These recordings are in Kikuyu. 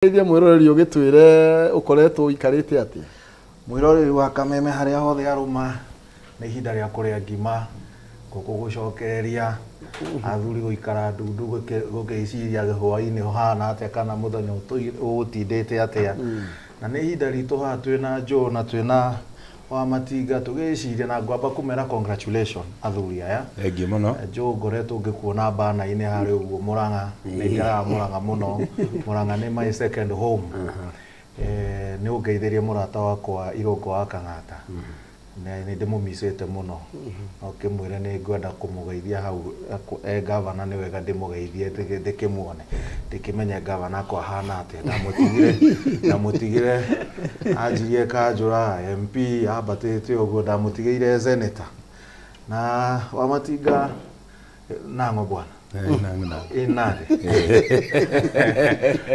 Geithia mwĩroreri ũgĩtwĩre ũkoretwo ũikarĩte atĩa. Mwĩroreri wa Kameme harĩa hothe arũma, nĩ ihinda rĩa kũrĩa ngima, ngũkũ gũcokereria, athuri gũikara ndundu gũkĩciria hwainĩ ũhana atĩa kana mũthenya ũgũtindĩte atĩa. Na nĩ ihinda ritũ haha twĩna Joe na twĩna Wamatinga tũgĩciria na ngwamba kũmera congratulation athuri aya. Thengiũ mũno. Joe ngoretwo ngĩkuona bana-inĩ harĩa ũguo Mũrang'a, nĩ njaraga Mũrang'a mũno, Mũrang'a nĩ my second home. Eh, nĩ ũngeithĩrie mũrata wakwa Irũngũ wa Kang'ata. Nĩ ndĩmũmicĩte mũno. No kĩmwĩre nĩ ngwenda kũmũgeithia hau e gavana nĩ wega ndĩmũgeithie ndĩkĩmuone. Ndĩkĩmenye gavana akwa ahana atĩa. Ndamũtigire ndamũtigire anjirie kanjũra MP ambatĩte ũguo ndamũtigĩire senator. Na Wamatinga nang'o bwana. Inade.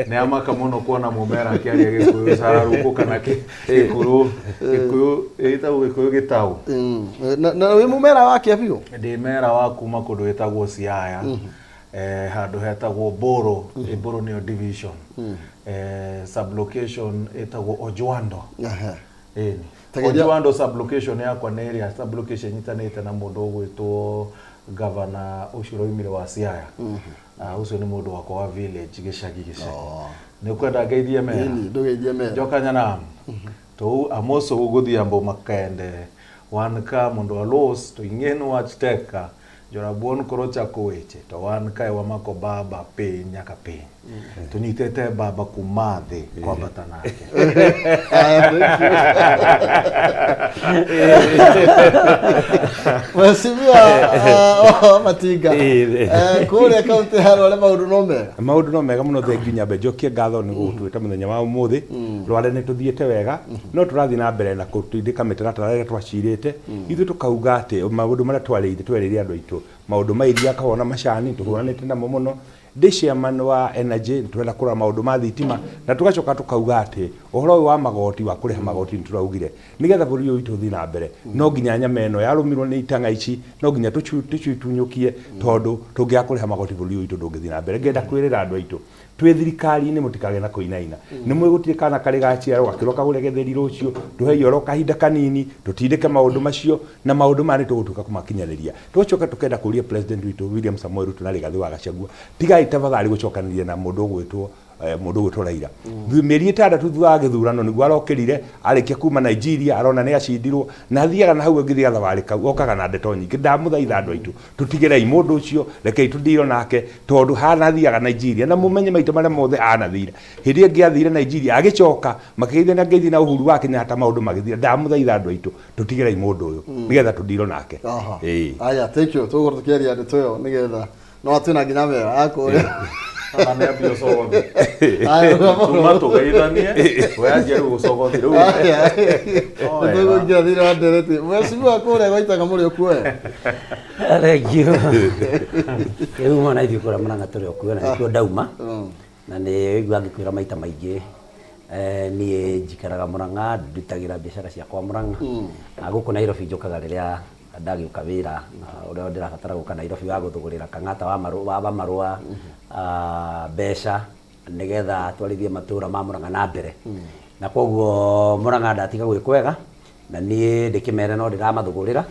Nĩ amaka mũno kuona mũmera akĩaria gĩkũyũ cararũkũ kana gĩkũyũ gĩkũyũ ĩtagwo gĩkũyũ gĩtaũ. Na wĩ mũmera wa kĩa biũ? Ndĩ mera wa kuma kũndũ gĩtagwo Siaya. Handũ hetagwo Mbũrũ, Mbũrũ nĩyo division. Sub-location ĩtagwo Ojwando. Ĩni. Ojwando sub-location yakwa nĩ ĩrĩa sub-location nyitanĩte na mũndũ ũgwĩtwo gavana ũcio ũroimire wa Siaya. Ũcio nĩ mũndũ wakwa wa village gĩcagi gĩcagi. Nĩ ũkwenda ngeithie mera? Ĩni, ndũgeithie mera. Njoka nyanam. To amosou godhiambo makende. Wan ka mondo walos to ing'enu wach tek ka. Jorabuon koro chako weche to wan kae wamako baba piny nyaka piny. To nyitete baba kumadhi kwambata nake. Mheshimiwa Matinga, kũrĩa kaunti ya Rware maũndũ no mega. Maũndũ no mega mũno, thengiũ. Nyambe njokie ngatho nĩ gũgũtwĩta mũthenya wa ũmũthĩ. Rware nĩ tũthiĩte wega, no tũrathiĩ na mbere na gũtindĩka mĩtaratara ĩrĩa twacirĩte. Ithuĩ tũkauga atĩ maũndũ marĩa twarĩire twerĩire andũ aitũ, maũndũ ma iria, kahũa na macani, tũhũranĩte namo mũno. Ndĩ chairman wa energy, nĩ tũrenda kũrora maũndũ ma thitima, na tũgacoka tũkauga atĩ ũhoro ũyũ wa magoti, wa kũrĩha magoti, nĩ tũraugire nĩgetha bũrũri ũyũ witũ ũthiĩ na mbere no nginya nyama ĩno yarũmirwo nĩ itang'a ici no nginya tũcitunyũkie, tondũ tũngĩaga kũrĩha magoti bũrũri ũyũ witũ ndũngĩthiĩ na mbere. Ngenda kwĩrĩra andũ aitũ twĩ thirikari-inĩ mũtikagĩe na kũinaina. Nĩ mũĩ gũtirĩ kana karĩ gaciarwo gakĩrwo kagũre gĩtheri rũciũ. Tũhei oro kahinda kanini tũtindĩke maũndũ macio, na maũndũ maya nĩ tũgũtuĩka kũmakinyanĩria. Tũgacoka tũkenda kũria president witũ William Samoei Ruto na Rigathĩ wa Gachagua, tigai tafadhali gũcokanĩria na mũndũ ũgwĩtwo mũndũ ũgwĩtwo Raila. Mĩeri 6 thutha wa gĩthurano nĩguo arokĩrire, arĩkia kuma Nigeria, arona nĩ acindirwo, na athiaga na hau ĩngĩthiĩ gathabarĩ kau, okaga na ndeto nyingĩ. Ndamũthaitha andũ aitũ, tũtigĩrei mũndũ ũcio, rekei tũndiro nake, tondũ hanathiaga Nigeria, na mũmenye maita marĩa mothe anathire. Hĩndĩ ĩyo ĩngĩ athire Nigeria, agĩcoka, makĩgeithania ngeithi na Uhuru wa Kenyatta, maũndũ magĩthira. Ndamũthaitha andũ aitũ, tũtigĩrei mũndũ ũyũ, nĩgetha tũndiro nake. Ĩĩ. Aya, thank you. Tũgũkorwo tũkĩaria ndeto ĩyo nĩgetha no twĩna nginya mera akũrĩa. Kana nĩ ambia ũcogothi. Tuma tũgeithanie, we anjia rĩu ũcogothi rĩu. Nĩtũkũingĩra thĩinĩ wa ndereti. Mheshimiwa kũrĩa gwaitaga mũrĩ okuoya. Thank you. Kĩhumo na ithuĩ kũrĩa Mũrang'a tũrĩ okuo na nĩkuo ndauma. Na nĩ ũigua ngĩkwĩra maita maingĩ, niĩ njikaraga Mũrang'a, ndutagĩra biacara ciakwa Mũrang'a. Na gũkũ Nairobi njũkaga rĩrĩa ndagĩũka wĩra ũrĩa ndĩrabatara gũka Nairobi wa gũthũgũrĩra Kang'ata wa marũa, mbeca nĩgetha twarithie matũra ma Mũrang'a na mbere. Na koguo Mũrang'a ndatiga gwĩ kwega, na niĩ ndĩkĩmere no ndĩramathũgũrĩra.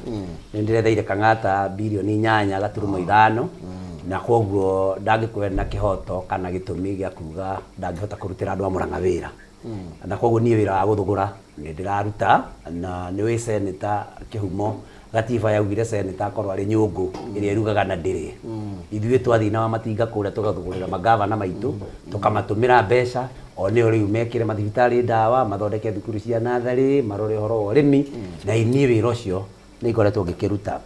Nĩ ndĩretheire Kang'ata birioni 8.5, na koguo ndangĩkorwo na kĩhoto kana gĩtũmi gĩa kuga ndangĩhota kũrutĩra andũ a Mũrang'a wĩra. Na koguo niĩ wĩra wa gũthũgũra nĩ ndĩraruta, na nĩ ũĩ seneta kĩhumo gatiba yaugire seneta akorwo arĩ nyũngũ ĩrĩa ĩrugaga na ndĩrĩe. Ithuĩ twathiĩ na Wamatinga kũrĩa tũgathũgũrĩra mangavana maitũ, tũkamatũmĩra mbeca, o nĩo rĩu mekĩre mathibitarĩ ndawa, mathondeke thukuru cia natharĩ, marore ũhoro wa ũrĩmi, na niĩ wĩra ũcio nĩ ngoretwo ngĩkĩruta.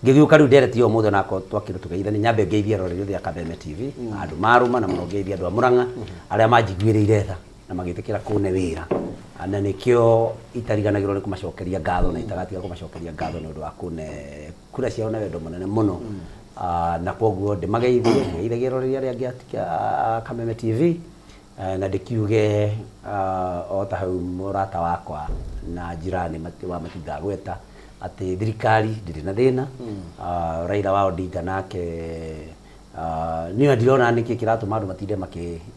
Ngĩgĩũka rĩu ndereti ĩyo ũmũthĩ onakorwo twakĩrwo tũgeithanie, nyambe ngeithie aroreri othe a Kameme TV, andũ marũma na mũno ngeithie andũ a Mũrang'a arĩa manjiguĩrĩire tha na magĩtĩkĩra kũne wĩra, na nĩkĩo itariganagĩrwo nĩ kũmacokeria ngatho na itagatiga kũmacokeria ngatho nĩ ũndũ wa kũne kura ciao na wendo mũnene mũno. Na koguo ndĩmageithie, ngeithagie aroreri arĩa angĩ a Kameme TV, na ndĩkiuge o ta hau mũrata wakwa na njirani wa Matinga agweta atĩ thirikari ndĩrĩ na thĩna. Raila wa Odinga nake Niĩ ona ndirona nĩkĩ kĩratũma andũ matinde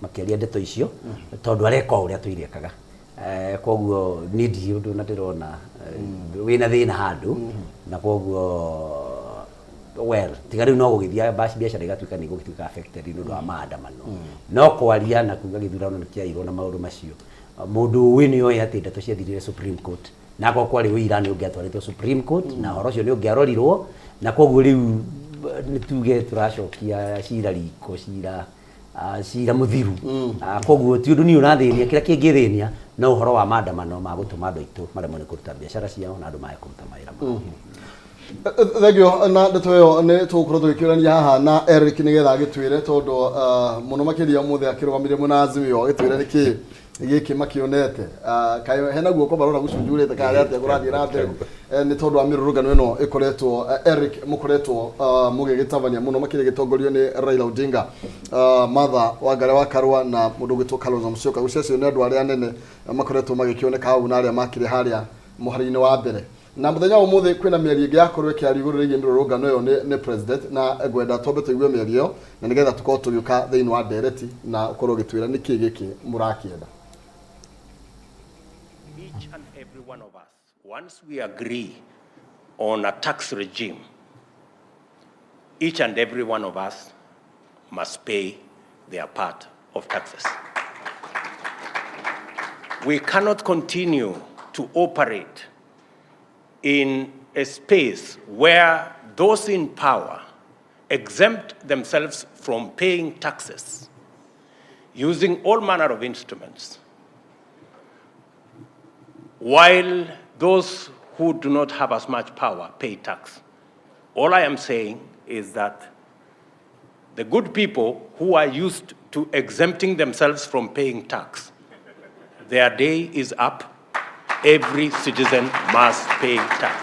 makĩaria ndeto icio, tondũ areka o ũrĩa tũirekaga. Koguo niĩ ndirĩ ũndũ na ndĩrona wĩna thĩna handũ, na koguo well, tiga rĩu no gũgĩthiĩ biacara igatuĩka nĩ igũgĩtuĩka affected nĩ ũndũ wa maandamano. No kwaria na kuga gĩthurano nĩ kĩairwo na maũndũ macio, mũndũ ũĩ nĩ oĩ atĩ ndeto ciathirire Supreme Court, na akorwo kwarĩ ũira nĩ ũngĩatwarĩtwo Supreme Court na ũhoro ũcio nĩ ũngĩarorirwo, na koguo rĩu nĩ tuge tũracokia cira riko, cira mũthiru. Koguo ti ũndũ niĩ ũrathĩnia, kĩrĩa kĩngĩthĩnia no ũhoro wa maandamano ma gũtũma andũ aitũ maremwo nĩ kũruta biacara ciao na andũ mage kũruta mawĩra mao. Thengiũ na ndeto ĩyo nĩ tũgũkorwo tũgĩkĩũrania haha na Eric nĩgetha agĩtwĩre, tondũ mũno makĩria ũmũthĩ akĩrũgamire mwena Azimio agĩtwĩre nĩkĩ gĩkĩ makĩonete. Kaĩ hena guoko barora gũcunjurĩte kana atĩa kũrathiĩ na mbere, nĩ tondũ wa mĩrũrũngano ĩno ĩkoretwo, Eric, mũkoretwo mũgĩgĩtabania mũno makĩria gĩtongorio nĩ Raila Odinga, Martha Wangari wa Karua na mũndũ ũgwĩtwo Kalonzo Musyoka. Gũcio acio nĩ andũ arĩa anene makoretwo magĩkĩoneka hau na arĩa makĩrĩ harĩa mũhari-inĩ wa mbere. Na mũthenya wa ũmũthĩ kwĩna mĩario ĩngĩ yakorwo ĩkĩario igũrũ rĩgiĩ mĩrũrũngano ĩyo nĩ president, na ngwenda twambe tũigue mĩario ĩyo na nĩgetha tũkorwo tũgĩũka thĩinĩ wa ndereti na ũkorwo ũgĩtwĩra nĩkĩ gĩkĩ mũrakĩenda. Each and every one of us, once we agree on a tax regime, each and every one of us must pay their part of taxes. We cannot continue to operate in a space where those in power exempt themselves from paying taxes using all manner of instruments, while those who do not have as much power pay tax. All I am saying is that the good people who are used to exempting themselves from paying tax, their day is up. Every citizen must pay tax.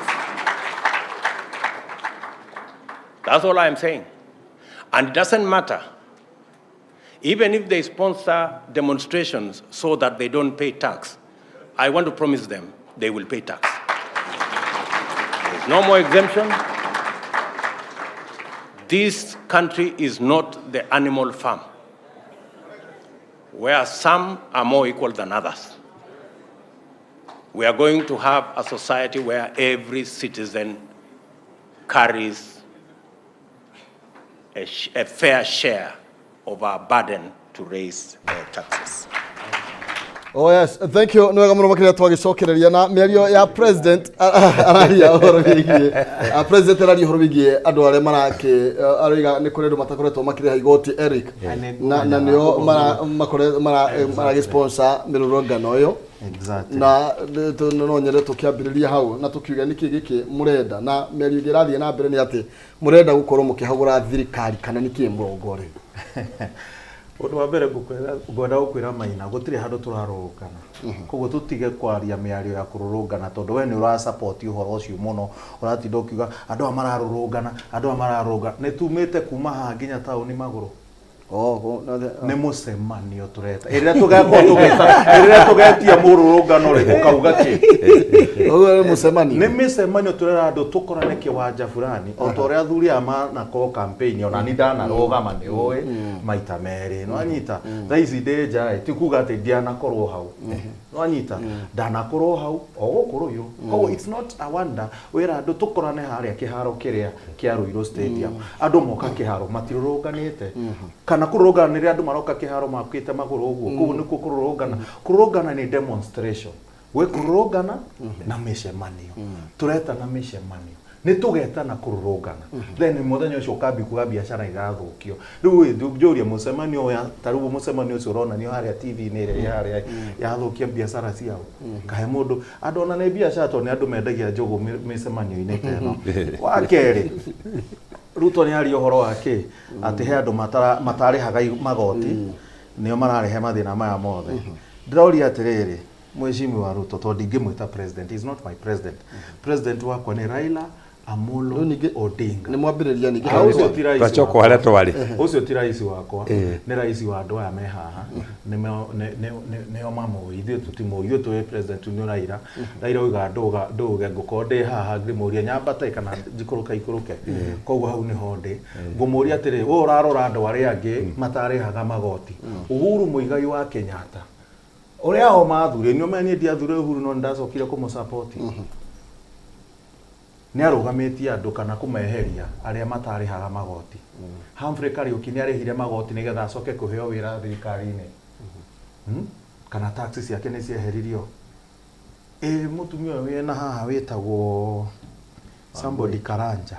That's all I am saying. And it doesn't matter, even if they sponsor demonstrations so that they don't pay tax, I want to promise them they will pay tax. There's no more exemption. This country is not the animal farm, where some are more equal than others. We are going to have a society where every citizen carries a fair share of our burden to raise taxes. Oh yes, thank you. Nĩ wega mũno makĩria twagĩcokereria na mĩario ya president araria ũhoro wĩgiĩ president araria ũhoro wĩgiĩ andũ arĩa marakĩ aroiga nĩ kũrĩ andũ matakoretwo makĩrĩha igoti, Eric, na nĩo maragĩ sponsor mĩrũrũngano ĩyo. Na no nyende tũkĩambĩrĩria hau na tũkiuga nĩkĩ gĩkĩ mũrenda, na mĩario ĩngĩ ĩrathiĩ na mbere nĩ atĩ mũrenda gũkorwo mũkĩhagũra thirikari kana nĩkĩ mũrongoreirie? Ũndũ wa mbere ngwenda gũkwĩra Maina, gũtirĩ handũ tũrarũrũngana, koguo tũtige kwaria mĩario ya kũrũrũngana, tondũ we nĩ ũra support ũhoro ũcio mũno, ũratinda ũkiuga andũ aya mararũrũngana, andũ aya mararũrũngana. Nĩ tumĩte kuma haha nginya taũni magũrũ. Nĩ mũcemanio tũreta ĩrĩa tũgakorwo tũgeta, ĩrĩa tũgetia mũrũrũngano rĩ, ũkauga kĩ? Ũguo nĩ mũcemanio. Nĩ mĩcemanio tũrera andũ tũkorane kĩwanja fulani, o ta ũrĩa athuri aya manakorwo campaign, ona ni ndanarũgama nĩ ũĩ maita merĩ, nĩwanyita? Thaa ici ndĩ nja ĩ, ti kuga atĩ ndianakorwo hau, nĩwanyita? Ndanakorwo hau o gũkũ Rũirũ, koguo it's not a wonder wĩra andũ tũkorane harĩa kĩharo kĩrĩa kĩa Ruiru Stadium. Andũ moka kĩharo matirũrũnganĩte, kana kũrũrũngana nĩ rĩrĩa andũ maroka kĩharo makĩte magũrũ ũguo, koguo nĩkuo kũrũrũngana. Kũrũrũngana nĩ demonstration, gwĩ kũrũrũngana na mĩcemanio. Tũretana mĩcemanio, nĩ tũgetana kũrũrũngana, then mũthenya ũcio ũkambi kuga biacara irathũkio. Rĩu ĩ njũrie mũcemanio ũyũ, ta rĩu mũcemanio ũcio ũronanio harĩa TV-inĩ ĩrĩa ĩ harĩa yathũkia biacara ciao, kahe mũndũ andũ ona nĩ biacara, tondũ nĩ andũ mendagia njũgũ mĩcemanio-inĩ ta ĩno. Wa kerĩ, Ruto nĩ aria ũhoro wa kĩ atĩ he andũ matarĩhaga magoti nĩo mararehe mathĩna maya mothe. Ndĩroria atĩrĩrĩ, Mheshimiwa Ruto, tondũ ndingĩmwĩta president, he is not my president. President wakwa nĩ Raila Amolo Rĩu ningĩ Odinga. Nĩ mwambĩrĩria ningĩ Ah, ũcio ti rais Twacoka wakwa. harĩa twarĩ. Ũcio ti rais wakwa, nĩ rais wa andũ aya me haha. Nĩo mamũĩ, ithuĩ tũtimũĩ. Ithuĩ tũĩ president nĩ Raila. Raila oiga ndũga ndũge, ngũkorwo ndĩ haha ngĩmũria nyambate kana njikũrũke ikũrũke. Koguo hau nĩho ndĩ. Ngũmũria atĩrĩ, we ũrarora andũ arĩa angĩ matarĩhaga magoti. Uhuru Muigai wa Kenyatta ũrĩa o mathurire, nĩ ũmenye niĩ ndiathurire Uhuru no nĩndacokire kũmũ-support. Nĩ arũgamĩtie andũ kana kũmeheria arĩa matarĩhaga magoti. Humphrey Kariũki nĩ arĩhire magoti nĩgetha acoke kũheo wĩra thirikari-inĩ. Kana tax ciake nĩ cieheririo. Ĩ mũtumia ũyũ wĩna haha wĩtagwo somebody Karanja.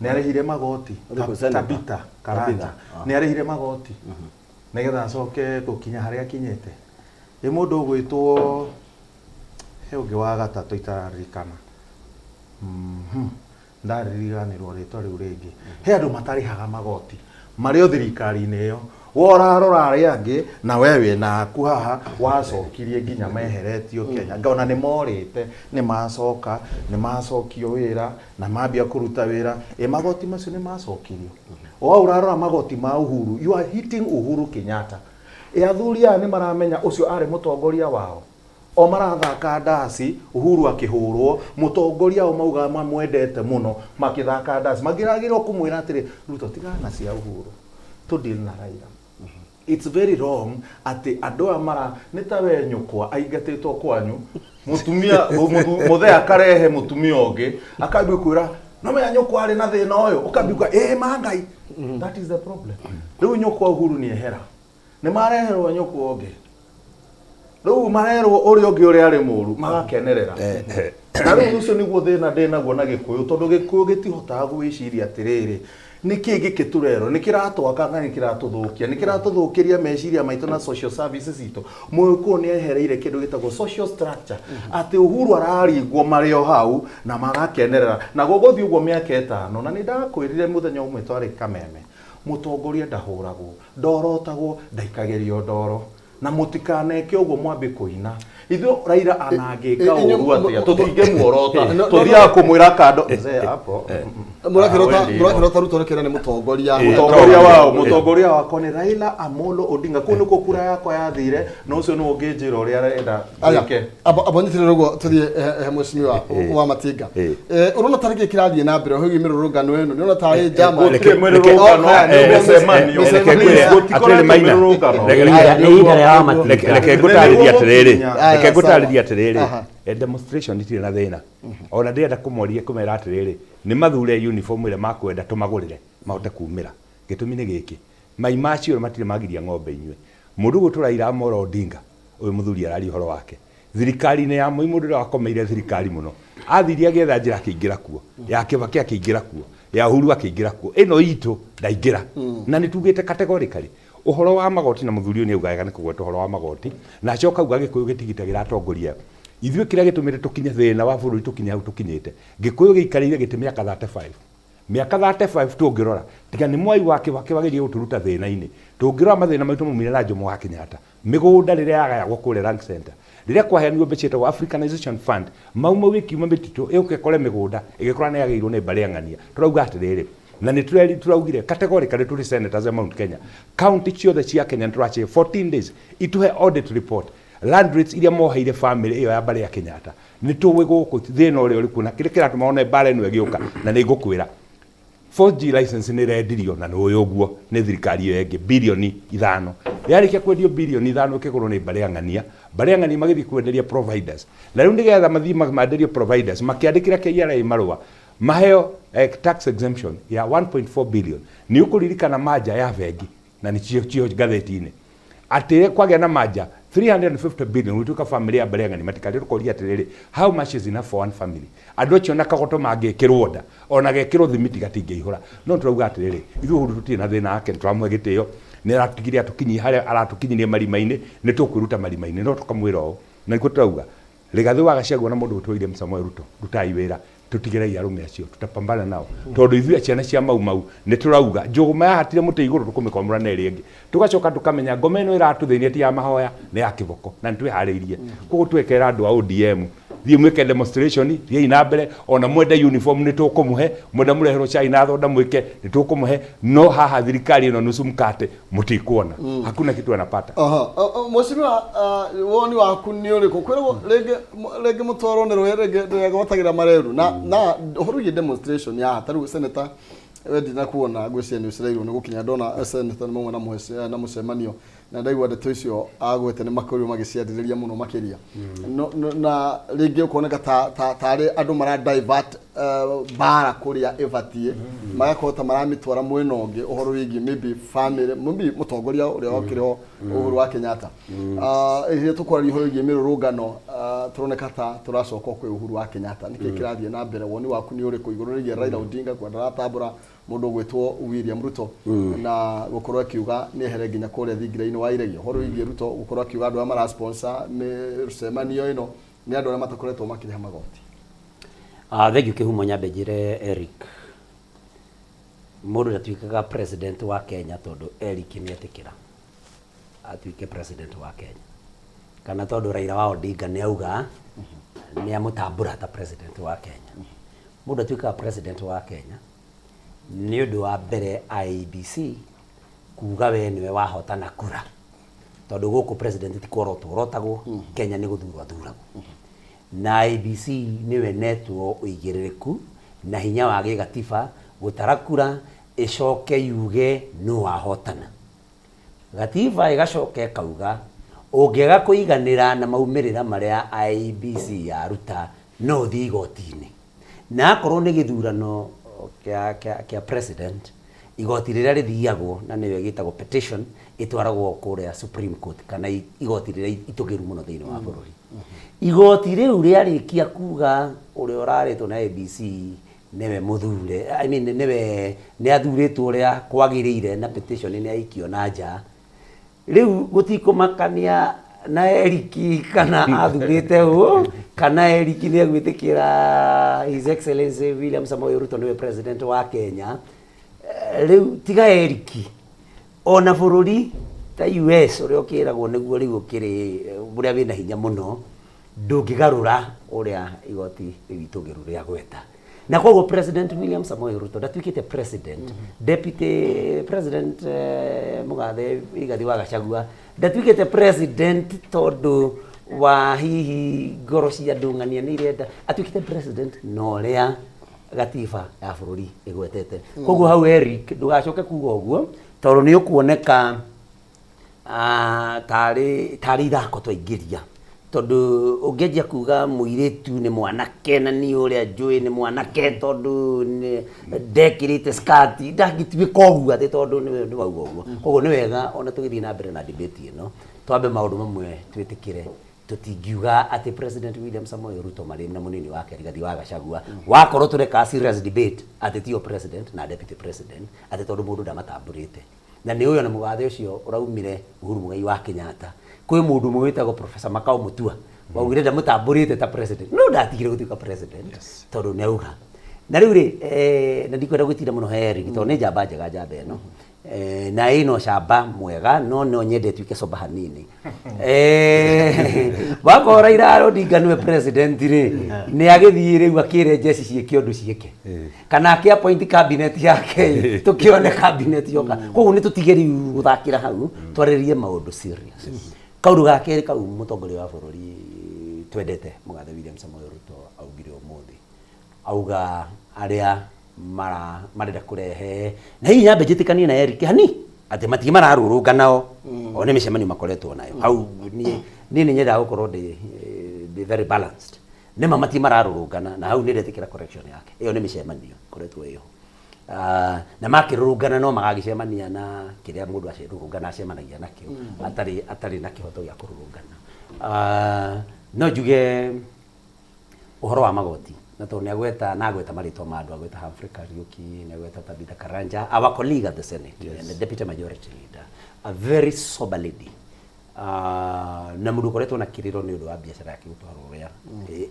Nĩ arĩhire magoti. Ũrĩkũ, Senator? Tabitha Karanja. Tabitha, ah. Nĩ arĩhire magoti nĩgetha acoke gũkinya harĩa akinyĩte. Ĩ mũndũ ũgwĩtwo he ũngĩ wa gatatũ itararirikana. Ndaririganĩrwo rĩtwa rĩu rĩngĩ. He andũ matarĩhaga magoti marĩ o thirikari-inĩ ĩyo. We ũrarora arĩa angĩ na we wĩna aku haha wacokirie nginya meheretio Kenya. Ngona nĩ morĩte, nĩ macoka, nĩ macokio wĩra na mambia kũruta wĩra. Ĩ magoti macio nĩ macokirio? O hau ũrarora magoti ma Uhuru, you are hitting Uhuru Kenyatta. Ĩ athuri aya nĩ maramenya ũcio arĩ mũtongoria wao? O marathaka ndaci, Uhuru akĩhũrwo, mũtongoria o maugaga mamwendete mũno, makĩthaka ndaci. Mangĩragĩrĩirwo kũmwĩra atĩrĩ, Ruto tigana na cia Uhuru, tũ deal na Raila. It's very wrong atĩ andũ aya mara, nĩ ta we nyũkwa aingatĩtwo kwanyu, mũtumia, mũthee akarehe mũtumia ũngĩ, akambia kwĩra, no menya nyũkwa arĩ na thĩna ũyũ, ũkambia kuga, ĩĩ ma Ngai. That is the problem. Rĩu nyũkwa Uhuru nĩ ehera. Nĩ mareherwo nyũkwa ũngĩ. Rĩu marerwo ũrĩa ũngĩ ũrĩa arĩ mũru, magakenerera. Na rĩu ũcio nĩguo thĩna ndĩnaguo na Gĩkũyũ, tondũ Gĩkũyũ gĩtihotaga gwĩciria atĩrĩrĩ, nĩkĩ gĩkĩ tũrerwo, nĩ kĩratwaka na nĩ kĩratũthũkia, nĩ kĩratũthũkĩria meciria maitũ na social services citũ. Mũgĩkũyũ nĩ ehereire kĩndũ gĩtagwo social structure, atĩ Uhuru araringwo marĩ o hau na magakenerera. Na gũgũthiĩ ũguo mĩaka ĩtano, na nĩ ndakwĩrire mũthenya ũmwe twarĩ Kameme, mũtongoria ndahũragwo, ndorotagwo, ndaikagĩrio ndoro. Na mũtikaneke ũguo mwambe kũina. Ithuĩ Raila anangĩka ũru atĩa, tũtingĩmuorota, tũthiaga kũmwĩra kando, mzee hapo. Mũrakĩrota Ruto nĩkĩra nĩ mũtongoria. Mũtongoria wao, mũtongoria wakwa nĩ Raila Amolo Odinga. Kũu nĩkuo kura yakwa yathire, na ũcio nĩwe ũngĩnjĩra ũrĩa arenda njĩke. Amba nyitĩrĩre ũguo tũthiĩ he mheshimiwa wa Matinga. Ũrona tarĩ kĩ kĩrathiĩ na mbere wĩgiĩ mĩrũrũngano ĩno? Nĩ ũrona tarĩ njama? Gũtirĩ mĩrũrũngano, nĩ mĩcemanio. Reke ngwĩre, Gũtikoretwo atĩrĩrĩ Maina, mĩrũrũngano. Nĩ ihinda rĩa wa Matinga. Reke ngũtarĩrie atĩrĩrĩ, reke ngũtarĩrie atĩrĩrĩ, Aha. Demonstration itirĩ na thĩna. Ona ndĩrenda kũmoria kũmera atĩrĩrĩ, nĩ mathure uniform ĩrĩa makwenda tũmagũrĩre mahote kumĩra. Gĩtũmi nĩ gĩkĩ, mai macio matirĩ magiria ng'ombe inyue. Mũndũ ũgwĩtwo Raila Amolo Odinga, ũyũ mũthuri araria ũhoro wake, thirikari-inĩ ya Moi mũndũ ũrĩa wakomeire thirikari mũno, athire agĩetha njĩra akĩingĩra kuo, ya Kibaki akĩingĩra kuo, ya Uhuru akĩingĩra kuo, ĩno itũ ndaingĩra. Na nĩ tugĩte categorically, ũhoro wa magoti na mũthuri ũyũ nĩ auga wega nĩ kũgweta ũhoro wa magoti, na acoka auga Gĩkũyũ gĩtigitagĩra atongoria. Ithuĩ kĩrĩa gĩtũmĩte tũkinye thĩna wa bũrũri tũkinye hau tũkinyĩte, Gĩkũyũ gĩikarĩire gĩtĩ mĩaka 35. Mĩaka 35 tũngĩrora, tiga nĩ Mwai wa Kibaki wageririe gũtũruta thĩna-inĩ, tũngĩrora mathĩna maitũ maumire na Jomo wa Kenyatta. Mĩgũnda rĩrĩa yagayagwo kũrĩa Rank Center, rĩrĩa kwaheanirwo mbeca ciĩtagwo Africanization Fund, Mau Mau ĩkiuma mĩtitũ ĩũke ĩkore mĩgũnda, ĩgĩkora nĩ yagĩirwo nĩ mbarĩ ya ng'ania. Tũrauga atĩrĩrĩ, na nĩ tũraugire categorically tũrĩ senators a Mount Kenya, county ciothe cia Kenya nĩ tũracihe 14 days itũhe audit report, land rates iria moheire family ĩyo ya mbarĩ ya Kenyatta. Nĩ tũĩ gũkũ thĩna ũrĩa ũrĩ kuo na kĩrĩa kĩratũma one mbara ĩno ĩgĩũka, na nĩ ngũkwĩra. 4G license nĩ ĩrendirio na nĩ ũĩ ũguo nĩ thirikari ĩyo ĩngĩ bilioni ithano. Yarĩkia kwendio bilioni ithano ĩkĩgũrwo nĩ mbarĩ ya ng'ania, mbarĩ ya ng'ania magĩthiĩ kwenderia providers. Na rĩu nĩgetha mathiĩ menderio providers makĩandĩkĩra KRA marũa maheo tax exemption ya 1.4 billion. Nĩ ũkũririkana manja ya bengi na nĩ cio ngathĩti-inĩ atĩ kwagĩa na manja 350 billion gwĩtuĩka family ya mbarĩ ya ng'ani matikarĩ tũkoria atĩrĩrĩ, how much is enough for one family? Andũ acio na kagoto mangĩkĩrwo nda ona gekĩrwo thimiti gatingĩihũra. No tũrauga atĩrĩrĩ, ithuĩ Uhuru tũtirĩ na thĩna wake, nĩ tũramũhe gĩtĩo, nĩ aratigire atũkinyie harĩa aratũkinyirie marima-inĩ, nĩ tũkwĩruta marima-inĩ, no tũkamwĩra ũũ, na nĩkuo tũrauga Rigathĩ wa Gachagua na mũndũ ũgwĩtwo William Samoei Ruto, rutai wĩra, tũtigĩrei arũme acio, tutapambana nao. Tondũ ithuĩ ciana cia Mau Mau nĩ tũrauga njũgũma yahatire mũtĩ igũrũ tũkũmĩkomora na ĩrĩa ĩngĩ. Tũgacoka tũkamenya ngoma ĩno ĩratũthĩnia ti ya mahoya, nĩ ya kĩboko na nĩ twĩharĩirie. Koguo twekera andũ a ODM Thiĩ mwĩke demonstration, thiĩi na mbere, ona mwende uniform nĩ tũkũmũhe, mwenda mũreherwo cai na thonda mwĩke nĩ tũkũmũhe, no haha thirikari ĩno nusu mkate mũtikuona. Hakuna kitu anapata. Aha. Mheshimiwa, woni waku nĩ ũrĩkũ? Kwĩragwo rĩngĩ rĩngĩ mũtwarwo nĩ rũĩ rĩngĩ ndĩregwatagĩra mareru na na ũhoro wĩgiĩ demonstration ya ta rĩu senator we ndinakuona, ngwĩciria nĩ ũcereirwo nĩ gũkinya. Ndona senator nĩ mauma na mũcemanio na ndaigua ndeto icio agwete nĩ makorirwo magĩciarĩrĩria mũno makĩria. Na rĩngĩ ũkoneka ta ta tarĩ andũ mara divert mbara kũrĩa ĩbatiĩ, magakorwo ta maramĩtwara mwena ũngĩ, ũhoro wĩgiĩ maybe family, maybe mũtongoria ũrĩa wakĩrĩ ho Uhuru wa Kenyatta. Rĩrĩa tũkwararia ũhoro wĩgiĩ mĩrũrũngano, tũroneka ta tũracoka kwĩ Uhuru wa Kenyatta. Nĩkĩ kĩrathiĩ na mbere? Woni waku nĩ ũrĩkũ igũrũ rĩgiĩ Raila Odinga kwenda aratambũra mũndũ ũgwĩtwo William Ruto na gũkorwo akiuga nĩ ehere nginya kũrĩa thingira-inĩ wa iregi, ũhoro wĩgiĩ Ruto gũkorwo akiuga andũ arĩa mara sponsor mĩcemanio ĩno nĩ andũ arĩa matakoretwo makĩrĩha magoti? Thank you Kĩhumo. Nyambe njĩre Eric, mũndũ ndatuĩkaga president wa Kenya tondũ Eric nĩ etĩkĩra atuĩke president wa Kenya, kana tondũ Raila wa Odinga nĩ auga nĩ amũtambũra ta president wa Kenya. Mũndũ atuĩkaga president wa Kenya nĩ ũndũ wa mbere IEBC kuga we nĩwe wahotana kura, tondũ gũkũ president ti kworotwo orotagwo, Kenya nĩ gũthurwo athuragwo, na IEBC nĩwe netwo ũigĩrĩrĩku na hinya wa gĩgatiba gũtara kura ĩcoke yuge nũ wahotana. Gatiba ĩgacoka ĩkauga ũngĩaga kũiganĩra na maumĩrĩra marĩa IEBC yaruta, no ũthiĩ igoti-inĩ, na akorwo nĩ gĩthurano kĩa president, igoti rĩrĩa rĩthiagwo na nĩyo gĩtagwo petition, ĩtwaragwo kũrĩa Supreme Court kana igoti rĩrĩa itũgĩru mũno thĩinĩ wa bũrũri. Igoti rĩu rĩarĩkia kuga ũrĩa ũrarĩtwo na IEBC nĩwe mũthure, I mean, nĩwe nĩ athurĩtwo ũrĩa kwagĩrĩire na petition nĩ aikio na nja, rĩu gũtikũmakania na Eric kana athurĩte ũ, kana Eric nĩ egwĩtĩkĩra His Excellency William Samoei Ruto nĩwe president wa Kenya. Rĩu tiga Eric, ona bũrũri ta US ũrĩa ũkĩragwo nĩguo rĩu ũkĩrĩ ũrĩa wĩna hinya mũno, ndũngĩgarũra ũrĩa igoti rĩu itũgĩru rĩa gweta. Na koguo President William Samoei Ruto ndatuĩkĩte president, Deputy President Mũgathe Rigathi wa Gachagua ndatuĩkĩte president tondũ wa hihi ngoro cia andũ ng'ania nĩ irenda atuĩkĩte president, na ũrĩa gatiba ya bũrũri ĩgwetete. Koguo hau Eric ndũgacoke kuga ũguo, tondũ nĩ ũkuoneka tarĩ ithako twaingĩria, tondũ ũngĩanjia kuga mũirĩtu nĩ mwanake na niĩ ũrĩa njũĩ nĩ mwanake tondũ ndekĩrĩte skirt, ndangĩtuĩka ũguo atĩ tondũ nĩ wauga ũguo. Koguo nĩ wega ona tũgĩthiĩ na mbere na debate ĩno, twambe maũndũ mamwe twĩtĩkĩre. Tũtingiuga atĩ President William Samoei Ruto marĩ na mũnini wake Rigathi wa Gachagua, wakorwo tũreka serious debate atĩ tio president na deputy president, atĩ tondũ mũndũ ndamatambũrĩte. Na nĩ ũyũ na mũgathe ũcio ũraumire Uhuru Muigai wa Kenyatta, kwĩ mũndũ ũmwe wĩtagwo Professor Makau Mutua waugire ndamũtambũrĩte ta president, no ndatigire gũtuĩka president tondũ nĩ auga. Na rĩu rĩ, na ndikwenda gwĩtinda mũno he Eric tondũ nĩ njamba njega, njamba ĩno na ĩna ũcamba mwega, no no nyende ĩtuĩke soba hanini. Wakorwo Raila Odinga nĩwe president rĩ, nĩ agĩthiĩ rĩu akĩre njeci ciĩke ũndũ ciĩke, kana akĩ appoint cabinet yake, tũkĩone cabinet yoka. Koguo nĩ tũtige rĩu gũthakĩra hau, twarĩrĩrie maũndũ serious. Kaũndũ ga kerĩ kau mũtongoria wa bũrũri twendete mũgathe William Samoei Ruto augire ũmũthĩ, auga arĩa mara marenda kũrehe, na hihi nyambe njĩtĩkanie na Eric hani atĩ matirĩ mararũrũnga nao, o nĩ mĩcemanio makoretwo nayo hau. Niĩ nĩ nyendaga gũkorwo ndĩ very balanced. Nĩma matirĩ mararũrũngana, na hau nĩ ndetĩkĩra correction yake, ĩyo nĩ mĩcemanio ĩkoretwo ĩho. Na makĩrũrũngana no magagĩcemania na kĩrĩa mũndũ acirũrũngana acemanagia nakĩo atarĩ na kĩhoto gĩa kũrũrũngana. No njuge ũhoro wa magoti, na tondũ nĩ agweta na agweta marĩtwa ma andũ, agweta Humphrey Kariuki, nĩ agweta Tabitha Karanja, our colleague at the Senate and the deputy majority leader, a very sober lady, na mũndũ ũkoretwo na kĩrĩro nĩ ũndũ wa biacara yake gũtwarwo ũrĩa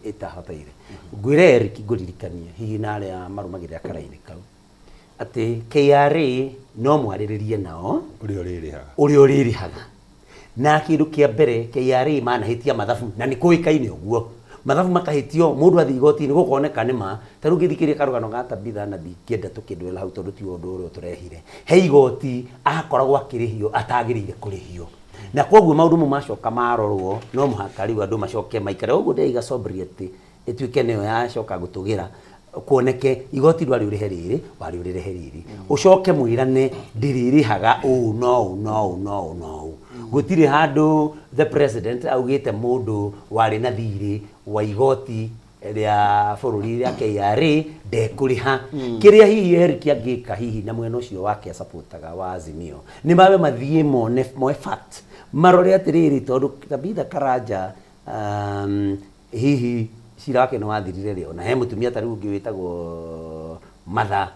ĩtahotaire. Ngwĩre Eric, ngũririkanie hihi na arĩa marũmagĩrĩra karaini kau atĩ KRA no mwarĩrĩrie nao ũrĩa ũrĩrĩhaga. Ũrĩa ũrĩrĩhaga. Na kĩndũ kĩa mbere, KRA manahĩtia mathabu na nĩ kũĩkaine ũguo. Mathabu makahĩtio, mũndũ athiĩ igoti-inĩ gũkoneka nĩ ma. Ta rĩu ngĩthikĩrĩria karũgano ga Tabitha na ndingĩenda tũkĩndwela hau tondũ ti ũndũ ũrĩa ũtũrehire. He igoti akoragwo akĩrĩhio atagĩrĩire kũrĩhio. Na kwoguo maũndũ mau macoka marorwo no mũhaka rĩu andũ macoke maikare. Ũguo ndĩraiga sobriety ĩtuĩke nĩyo yacoka gũtũgĩra kuoneke igoti ndwarĩ ũrĩhe rĩrĩ warĩ ũrĩrehe rĩrĩ ũcoke mwĩrane ndĩrĩrĩhaga ũũ no ũũ no ũũ no ũũ no ũũ gũtirĩ handũ the president augĩte mũndũ warĩ na thirĩ wa igoti rĩa bũrũri rĩa KRA ndekũrĩha kĩrĩa hihi Eric angĩka hihi na mwena ũcio wake acapotaga wa Azimio nĩ mabe mathiĩ mone moe fact marore atĩrĩrĩ tondũ Tabitha Karanja hihi cira wake nĩ wathirire rĩ ona he mũtumia ta rĩu ũngĩ wĩtagwo Martha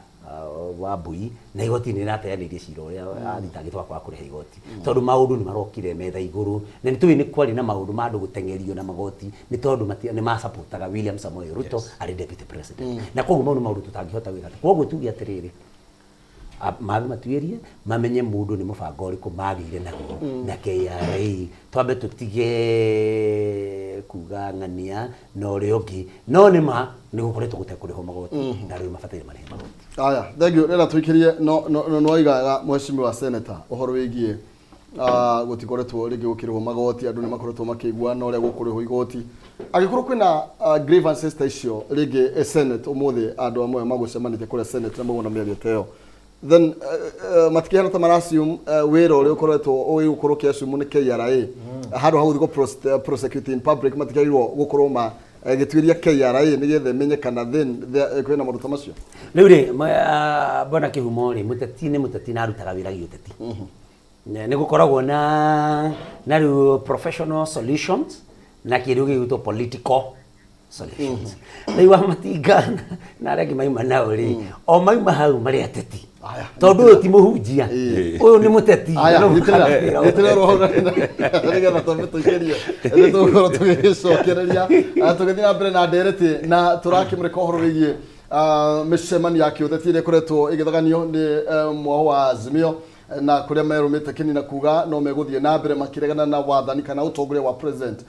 Wambui na igoti nĩ rĩrateanĩirie cira ũrĩa athitangĩtwo wa kwaga kũrĩha igoti tondũ maũndũ nĩ marokire metha igũrũ na nĩ tũĩ nĩ kwarĩ na maũndũ ma andũ gũteng'erio na magoti nĩ tondũ nĩ macapotaga William Samoei Ruto arĩ deputy president na koguo mau nĩ maũndũ tũtangĩhota gwĩka koguo tuge atĩrĩrĩ mambe matuĩrie mamenye mũndũ nĩ mũbango ũrĩkũ magĩire naguo na KRA twambe tũtige kuga ng'ania na ũrĩa ũngĩ no nĩ ma nĩ gũkoretwo gũtekũrĩhwo magoti na rĩu mabataire marĩhe magoti. Aya, thank you. Rĩra tũikĩrie no no no noigaga mheshimiwa senator ũhoro wĩgiĩ gũtikoretwo rĩngĩ gũkĩrĩhwo magoti andũ nĩ makoretwo makĩigua na ũrĩa gũkũrĩhwo igoti angĩkorwo kwĩna grievances ta icio rĩngĩ senate ũmũthĩ andũ amwe magũcemanĩtie kũrĩa senate na maugwo na mĩario ta ĩyo then matikĩhana ta mara assume wĩra ũrĩa ũkoretwo ũgĩgũkorwo ũkĩ-assume nĩ KRA handũ ha gũthiĩ gũ prosecute in public matikĩagĩrĩirwo gũkorwo ma gĩtuĩria KRA nĩgetha ĩmenye kana then kwĩna maũndũ ta macio. Rĩu rĩ bwana Kĩhumo rĩ, mũteti nĩ mũteti na arutaga wĩra gĩũteti. Nĩ gũkoragwo na rĩu professional solutions na kĩndũ gĩgwĩtwo political solutions. Rĩu wa Matinga na arĩa angĩ mauma nao rĩ, o mauma hau marĩ ateti. Aya, Tondũ ũyũ ti mũhunjia, ũyũ nĩ mũteti. Aya, No nyitĩrĩra mũkaga nyitĩrĩra roho nĩgetha twambe tũikĩrie nĩ tũgũkorwo tũgĩgĩcokereria tũgĩthiĩ na mbere na ndereti na tũrakĩmũrĩka ũhoro wĩgiĩ mĩcemanio ya kĩũteti ĩrĩa ĩkoretwo ĩgĩthaganio nĩ mwaho wa Azimio na kũrĩa merũmĩte kĩni na kuga no megũthiĩ na mbere makĩregana na wathani kana ũtongoria wa President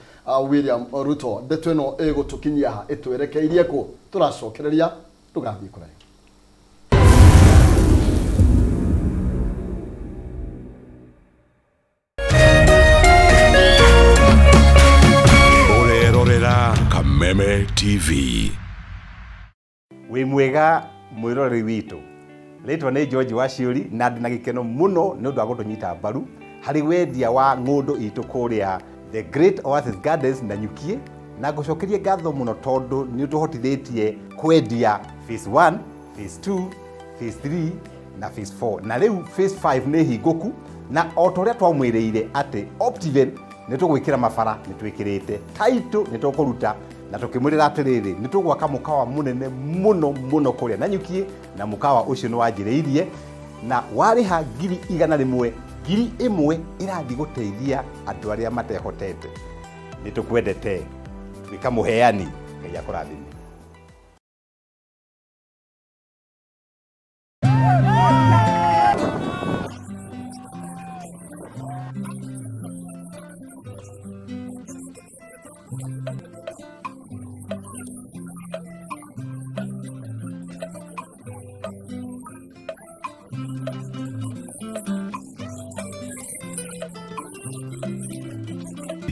William Ruto. Ndeto ĩno ĩgũtũkinyia ha ĩtwerekeirie kũ tũracokereria ndũgathiĩ kũraihu. Ũrerorera Kameme TV. Wĩ mwega mwĩroreri witũ, rĩtwa nĩ George Waciũri na ndĩ na gĩkeno mũno nĩ ũndũ wa gũtũnyita mbaru harĩ wendia wa ng'ũndũ itũ kũrĩa The Great Oasis Gardens na Nyukie, na ngũcokerie ngatho mũno tondũ nĩ ũtũhotithĩtie kwendia phase 1, phase 2, phase 3 na phase 4, na rĩu phase 5 nĩ hingũku, na o ta ũrĩa twamwĩrĩire atĩ Optiven nĩ tũgwĩkĩra mabara nĩ twĩkĩrĩte title nĩ tũkũruta, na tũkĩmwĩrĩra atĩrĩrĩ nĩ tũgwaka mũkawa mũnene mũno mũno kũrĩa Nanyukie, na mũkawa ũcio nĩ wanjĩrĩirie na warĩha 100,000 1,000 ĩrathiĩ gũteithia andũ arĩa matehotete. Nĩ tũkwendete, tuĩka mũheani, Ngai akũrathime.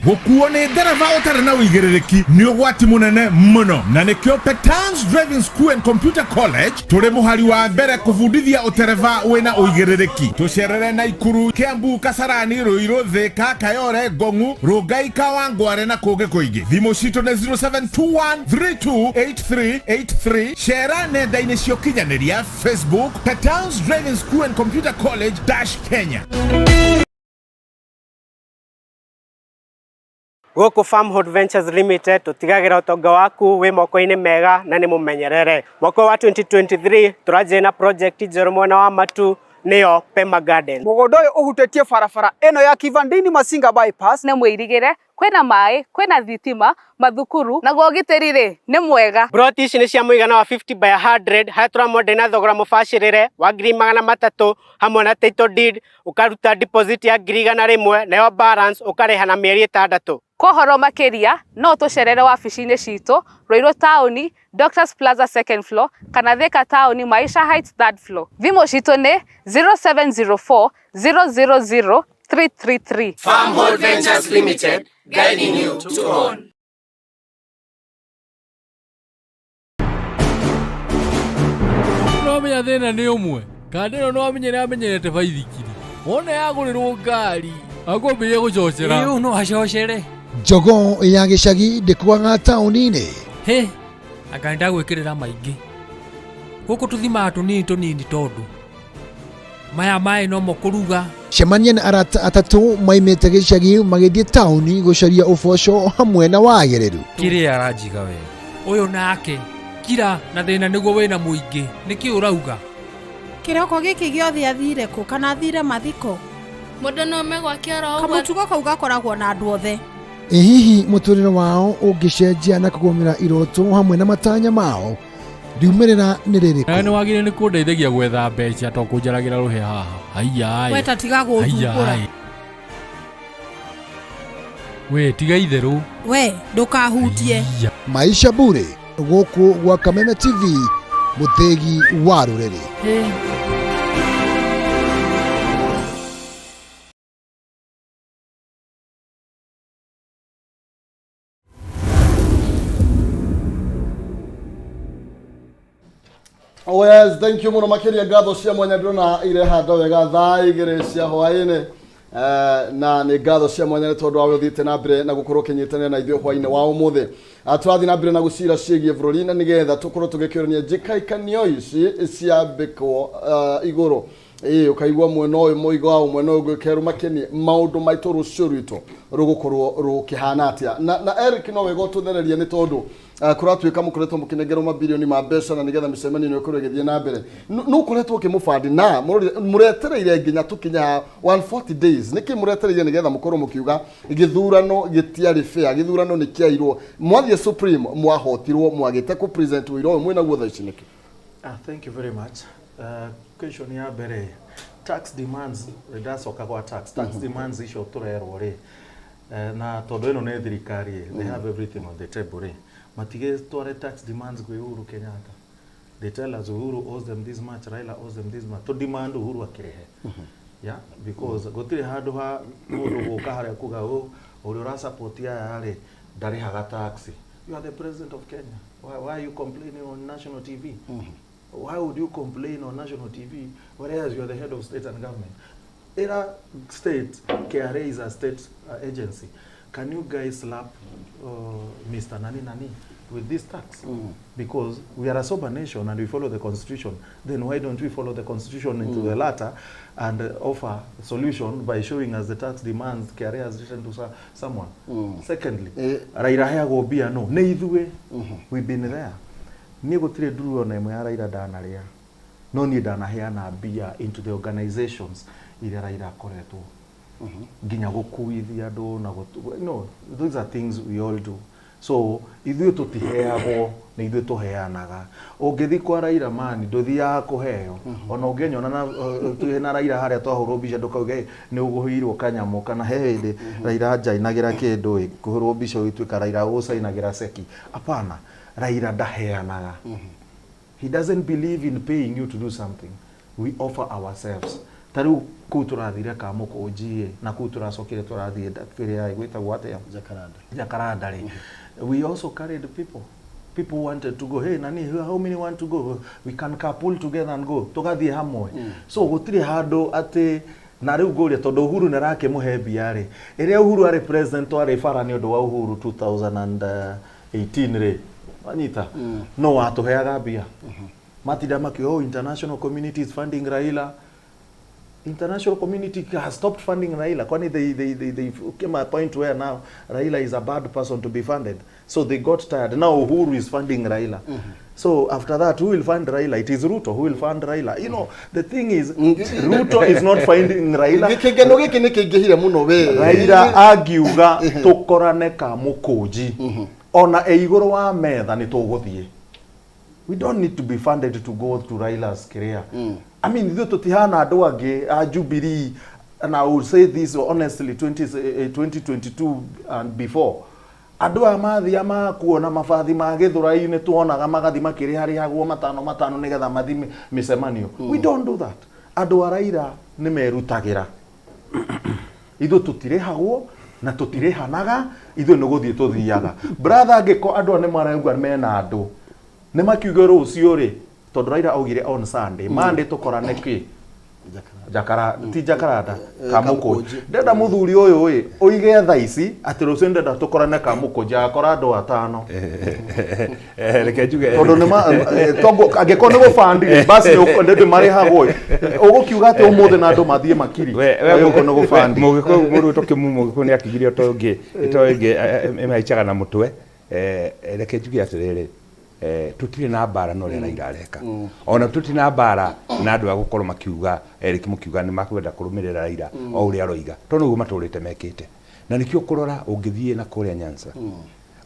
Gũkuo nĩ ndereba ũtarĩ na ũigĩrĩrĩki nĩ ũgwati mũnene mũno, na nĩkĩo Petans Driving School and Computer College tũrĩ mũhari wa mbere kũbundithia ũtereba wĩna ũigĩrĩrĩki. Tũcerere Naikuru, Kiambu, Kasarani, Ruiru, Thika, Kayore, Ngong'u, Rongai, Kawangware na kũngĩ kũingĩ. Thimũ citũ nĩ 0721328383. Cera nenda-inĩ cia ũkinyanĩria Facebook Petans Driving School and Computer College dash Kenya. Gũkũ Farmhold Ventures Limited tũtigagĩra ũtonga waku wĩ moko-inĩ mega na nĩ mũmenyerere. Mwaka wa 2023 tũranjia na project njerũ mwena wa Matu nĩyo Pema Garden. Mũgũnda ũyũ ũhutĩtie barabara ĩno ya Kivandini Masinga bypass. Nĩ mwĩirigĩre Kwĩna maĩ, kwĩna thitima, mathukuru, naguo ũgitĩri rĩ nĩ mwega. Broti ici nĩ cia mũigana wa 50 by 100 harĩa tũramwenderia na thogora mũbacĩrĩre wa 300,000 hamwe na title deed, ũkaruta deposit ya 100,000 nayo balance ũkarĩha na mĩeri 6. Kwa ũhoro makĩria no ũtũcerere wabici-inĩ citũ Ruiru taũni Doctors Plaza second floor kana Thika taũni Maisha Heights third floor. Thimũ citũ nĩ 0704 000 333. Farmhold Ventures Limited, guiding you to own. No menya thĩna nĩ ũmwe kanda ĩno nĩwamenya nĩamenyerete baithikiri wona yagũrĩrwo ngari akwambĩrĩria gũcocera. Ĩĩ, ũyũ no acocere. Njogoo ya gĩcagi ndĩkuaga taũni-inĩ. Hĩ, anga nĩndagwĩkĩrĩra maingĩ. Gũkũ tũthimaga tũnini tũnini tondũ maya maĩ nomo kũruga. Cemania na arata atatũ maimĩte gĩcagi magĩthiĩ taũni gũcaria ũboco hamwe na wagĩrĩru. Kĩrĩa aranjiga wega. Ũyũ nake, kira na thĩna nĩguo wĩna mũingĩ. Nĩkĩ ũrauga? Kĩroko gĩkĩ gĩothe athire kũ kana athire mathiko? Mũndũ no ome gwake oro ũguo. Kamũtugo kau gakoragwo na andũ othe. Ĩ hihi mũtũrĩre wao ũngĩcenjia na kũgũmĩra iroto hamwe na matanya mao? Riumĩrĩra nĩ rĩrĩkũ? Nawe nĩwagĩrĩire nĩ kũndeithagia gwetha mbeca to kũnjaragĩra rũhĩ haha. Haiya We ta tiga gũthumbũra. We tiga itherũ. We ndũkahutie. Maisha Bure gũkũ gwa Kameme TV mũthĩgi wa rũrĩrĩ. Oh yes, thank you muno makiria ngatho cia mwanya ndĩrona irehanda wega thaa igĩrĩ cia hwaĩ-inĩ. Na nĩ ngatho cia mwanya nĩ tondũ wa we ũthiĩte na mbere na gũkorwo ũkĩnyitanĩra na ithuĩ hwaĩ-inĩ wa ũmũthĩ. Tũrathiĩ na mbere na gũcira ciĩgiĩ bũrũri na nĩgetha tũkorwo tũgĩkĩũrania njĩkaikanio ici ciambĩkwo igũrũ. Ĩĩ ũkaigua mwena ũyũ moiga ũũ, mwena ũyũ ũngĩ ũkerwo makenie maũndũ maitũ rũciũ rwitũ rũgũkorwo rũkĩhana atĩa. Na Eric no wega ũtũthererie nĩ tondũ kũratuĩka mũkoretwo mũkĩnengerwo mabirioni ma mbeca na nĩgetha mĩcemanio ĩno ĩkorwo ĩgĩthiĩ na mbere. Nũ ũkoretwo ũkĩmũbandi na mũretereire nginya tũkinya 140 days. Nĩkĩ mũretereire nĩgetha mũkorwo mũkiuga gĩthurano gĩtiarĩ fair, gĩthurano nĩ kĩairwo. Mwathiĩ Supreme mwahotirwo mwagĩte kũ present ũira ũyũ mwĩnaguo thaa ici nĩkĩ? Thank you very much. Question ya mbere, tax demands, ndacoka gwa tax, tax demands icio tũrerwo rĩ, na tondũ ĩno nĩ thirikari ĩ, they have everything on the table rĩ, matigĩtware tax demands kwĩ Uhuru Kenyatta. They tell us Uhuru owes them this much, Raila owes them this much. To demand Uhuru akĩrĩhe. Yeah, because gũtirĩ handũ ha mũndũ gũka harĩa kuga ũũ ũrĩa ũra support aya rĩ ndarĩhaga tax. You are the president of Kenya. Why are you complaining on national TV? Why would you complain on national TV whereas you are the head of state and government? Era state, KRA is a state agency. Can you guys slap Mr. Nani Nani with this tax? Because we are a sober nation and we follow the constitution. Then why don't we follow the constitution into the latter and offer a solution by showing us the tax demands KRA has written to someone? Secondly, Raila heagwo mbia no, nĩ ithuĩ. We've been there. Niĩ gũtirĩ nduru ona ĩmwe ya Raila ndanarĩa. No niĩ ndanaheana mbia into the organizations iria Raila akoretwo. Nginya gũkuithia andũ na no, those are things we all do. So ithuĩ tũtiheagwo, nĩ ithuĩ tũheanaga. Ũngĩthiĩ kwa Raila mani ndũthiaga kũheo. Ona ũngĩnyona na twĩ na Raila harĩa twahũrwo mbica ndũkauge nĩ ũgũhũirwo kanyamũ kana he hĩndĩ Raila njainagĩra kĩndũ ĩ, kũhũrwo mbica ũgĩtuĩka Raila ũcainagĩra ceki. Hapana, Raila ndaheanaga. He doesn't believe in paying you to do something. We offer ourselves. Ta rĩu kũu tũrathire Kamũkũnji ĩ, na kũu tũracokire tũrathiĩ kĩrĩa gwĩtagwo atĩa? Jacaranda. Jacaranda rĩ. We also carried people. People wanted to go. Hey, nani, how many want to go? We can carpool together and go. Tũgathiĩ hamwe. So gũtirĩ handũ atĩ na rĩu ngũria tondũ Uhuru nĩ arakĩmũhe mbia rĩ. Ĩrĩa Uhuru arĩ president twarĩ bara nĩ ũndũ wa Uhuru 2018 rĩ. Wanyita? No watũheaga mbia. Matinda makiuga, oh, international community is funding Raila. International community has stopped funding Raila. Kwani they came a point where now Raila is a bad person to be funded. So they got tired. Now Uhuru is funding Raila. So after that, who will fund Raila? It is Ruto who will fund Raila. You know, the thing is, Ruto is not funding Raila. Gĩkĩngeno gĩkĩ nĩ kĩingĩhire mũno we. Raila angiuga tũkorane Kamũkũnji ona e igũrũ wa metha nĩ tũgũthiĩ. We don't need to be funded to go to Raila's career. I mean, ithuĩ tũtihana andũ angĩ a Jubilee, and I will say this honestly, 2022 and before, andũ aya mathia makuona mabathi ma Gĩthũrai-inĩ tuonaga magathi makĩrĩharĩhagwo matano matano nĩgetha mathi mĩcemanio. We don't do that. Andũ a Raila nĩ merutagĩra. Ithuĩ tũtirĩhagwo na tũtirĩhanaga, ithuĩ nĩ gũthiĩ tũthiaga. Brother, angĩkorwo andũ aya nĩ marauga mena andũ, nĩ makiuge rũciũ rĩ, tondũ Raila augire on Sunday, Monday tũkorane kĩ? Jakara, ti Jakaranda, Kamũkũnji. Ndĩrenda mũthuri ũyũ ĩ, ũige thaa ici atĩ rũciũ ndĩrenda tũkorane Kamũkũnji, agakora andũ atano. Reke njuge Tondũ nĩ ma toguo angĩkorwo nĩ gũbandi rĩ, basi nĩ marĩhagwo ĩ. Ũgũkiuga atĩ ũmũthĩ na andũ mathiĩ makiri. Gũkũ nĩ gũbandi. Mũgĩkũyũ mũndũ wĩtwo Kĩmumu Mũgĩkũyũ nĩ akigirio to ũngĩ to ĩngĩ ĩmahaicaga na mũtwe. Reke njuge atĩrĩrĩ, tũtirĩ na mbara na ũrĩa Raila areka, ona tũtirĩ na mbara na andũ a gũkorwo makiuga Eric mũkiuga nĩ makwenda kũrũmĩrĩra Raila o ũrĩa aroiga, tondũ nĩguo matũrĩte mekĩte. Na nĩkĩo ũkũrora ũngĩthiĩ na kũrĩa Nyanza,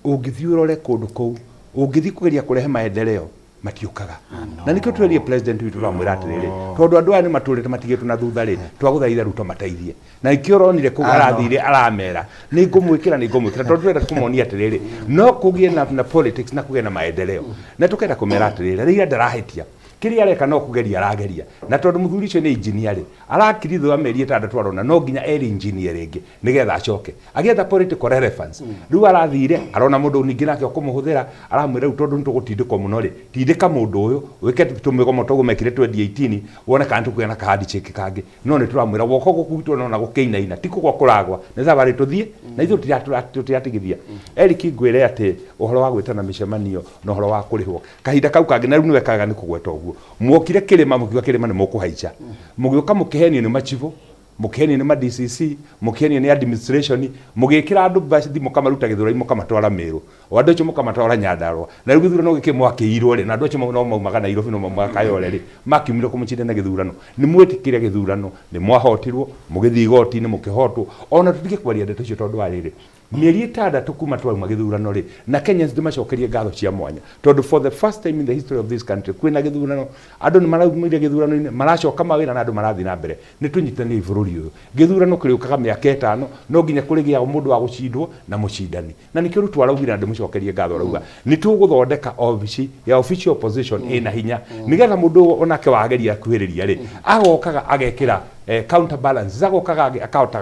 ũngĩthiĩ ũrore kũndũ kũu, ũngĩthiĩ kũgeria kũrehe maendeleo matiũkaga. Na nĩkĩo twerie president witũ twamwĩra atĩrĩrĩ, tondũ andũ aya nĩ matũrĩte matigĩtwo na thutha rĩ, twagũthaitha Ruto mateithie. Na nĩkĩo ũronire kũu arathire aramera nĩ ngũmwĩkĩra, nĩ ngũmwĩkĩra, tondũ tũrenda kũmonia atĩrĩrĩ, no kũgĩe na politics na kũgĩe na maendeleo. Na tũkenda kũmera atĩrĩrĩ, Raila ndarahĩtia, kĩrĩa areka no kũgeria arageria. Na tondũ mũthuri ũcio nĩ engineer rĩ, arakiri thutha wa mĩeri 6 arona no nginya eri engineer rĩngĩ nĩgetha acoke agĩetha political relevance. Rĩu arathire arona mũndũ ningĩ nake ũkũmũhũthĩra, aramwĩra rĩu tondũ nĩtũgũtindĩkwo mũno rĩ, tindĩka mũndũ ũyũ wĩke tũmĩgomo toguo mekire 2018, wone kana tũkũgĩa na ka handshake kangĩ. No nĩ tũramwĩra guoko gũkũ gwitũ nona gũkĩinaina ti kũgwa kũragwa, nĩ thabarĩ tũthiĩ na ithuĩ tũtiratigithia. Eric, ngwĩre atĩ ũhoro wa gwĩtana mĩcemanio na ũhoro wa kũrĩhwo kahinda kau kangĩ, na rĩu nĩwe kaga nĩ kũgweta ũguo, mwokire kĩrĩma mũkiuga kĩrĩma nĩ mũkũhaica, mũgĩũka mũkĩhenio nĩ machibũ, mũkĩhenio nĩ ma DCC, mũkĩhenio nĩ administration, mũgĩkĩra andũ bathi mũkamaruta Gĩthũrai mũkamatwara Mĩrũ, o andũ acio mũkamatwara Nyandarũa. Na rĩu gĩthurano gĩkĩ mwakĩirwo rĩ, na andũ acio no maumaga Nairobi, no maumaga Kayole rĩ, makiumire kũmũcinda na gĩthurano. Nĩ mwĩtĩkĩre gĩthurano, nĩ mwahotirwo, mũgĩthiĩ igoti-inĩ mũkĩhotwo. Ona tũtige kwaria ndeto icio tondũ wa rĩrĩ, mĩeri 6 kuma twauma gĩthurano rĩ, na Kenyans ndĩmacokerie ngatho cia mwanya, tondũ for the first time in the history of this country kwĩna gĩthurano, andũ nĩ maraumire gĩthurano-inĩ, maracoka mawĩra na andũ marathiĩ na mbere. Nĩ tũnyitanĩrei bũrũri ũyũ. Gĩthurano kĩrĩũkaga mĩaka 5, no nginya kũrĩgĩaga mũndũ wa gũcindwo na mũcindani. Na nĩkĩo Ruto araugire, na ndĩmũcokerie ngatho, arauga nĩ tũgũthondeka obici ya official opposition ĩna hinya, nĩgetha mũndũ onake wageria akuhĩrĩria rĩ, agokaga agekĩra counterbalance, agokaga akahota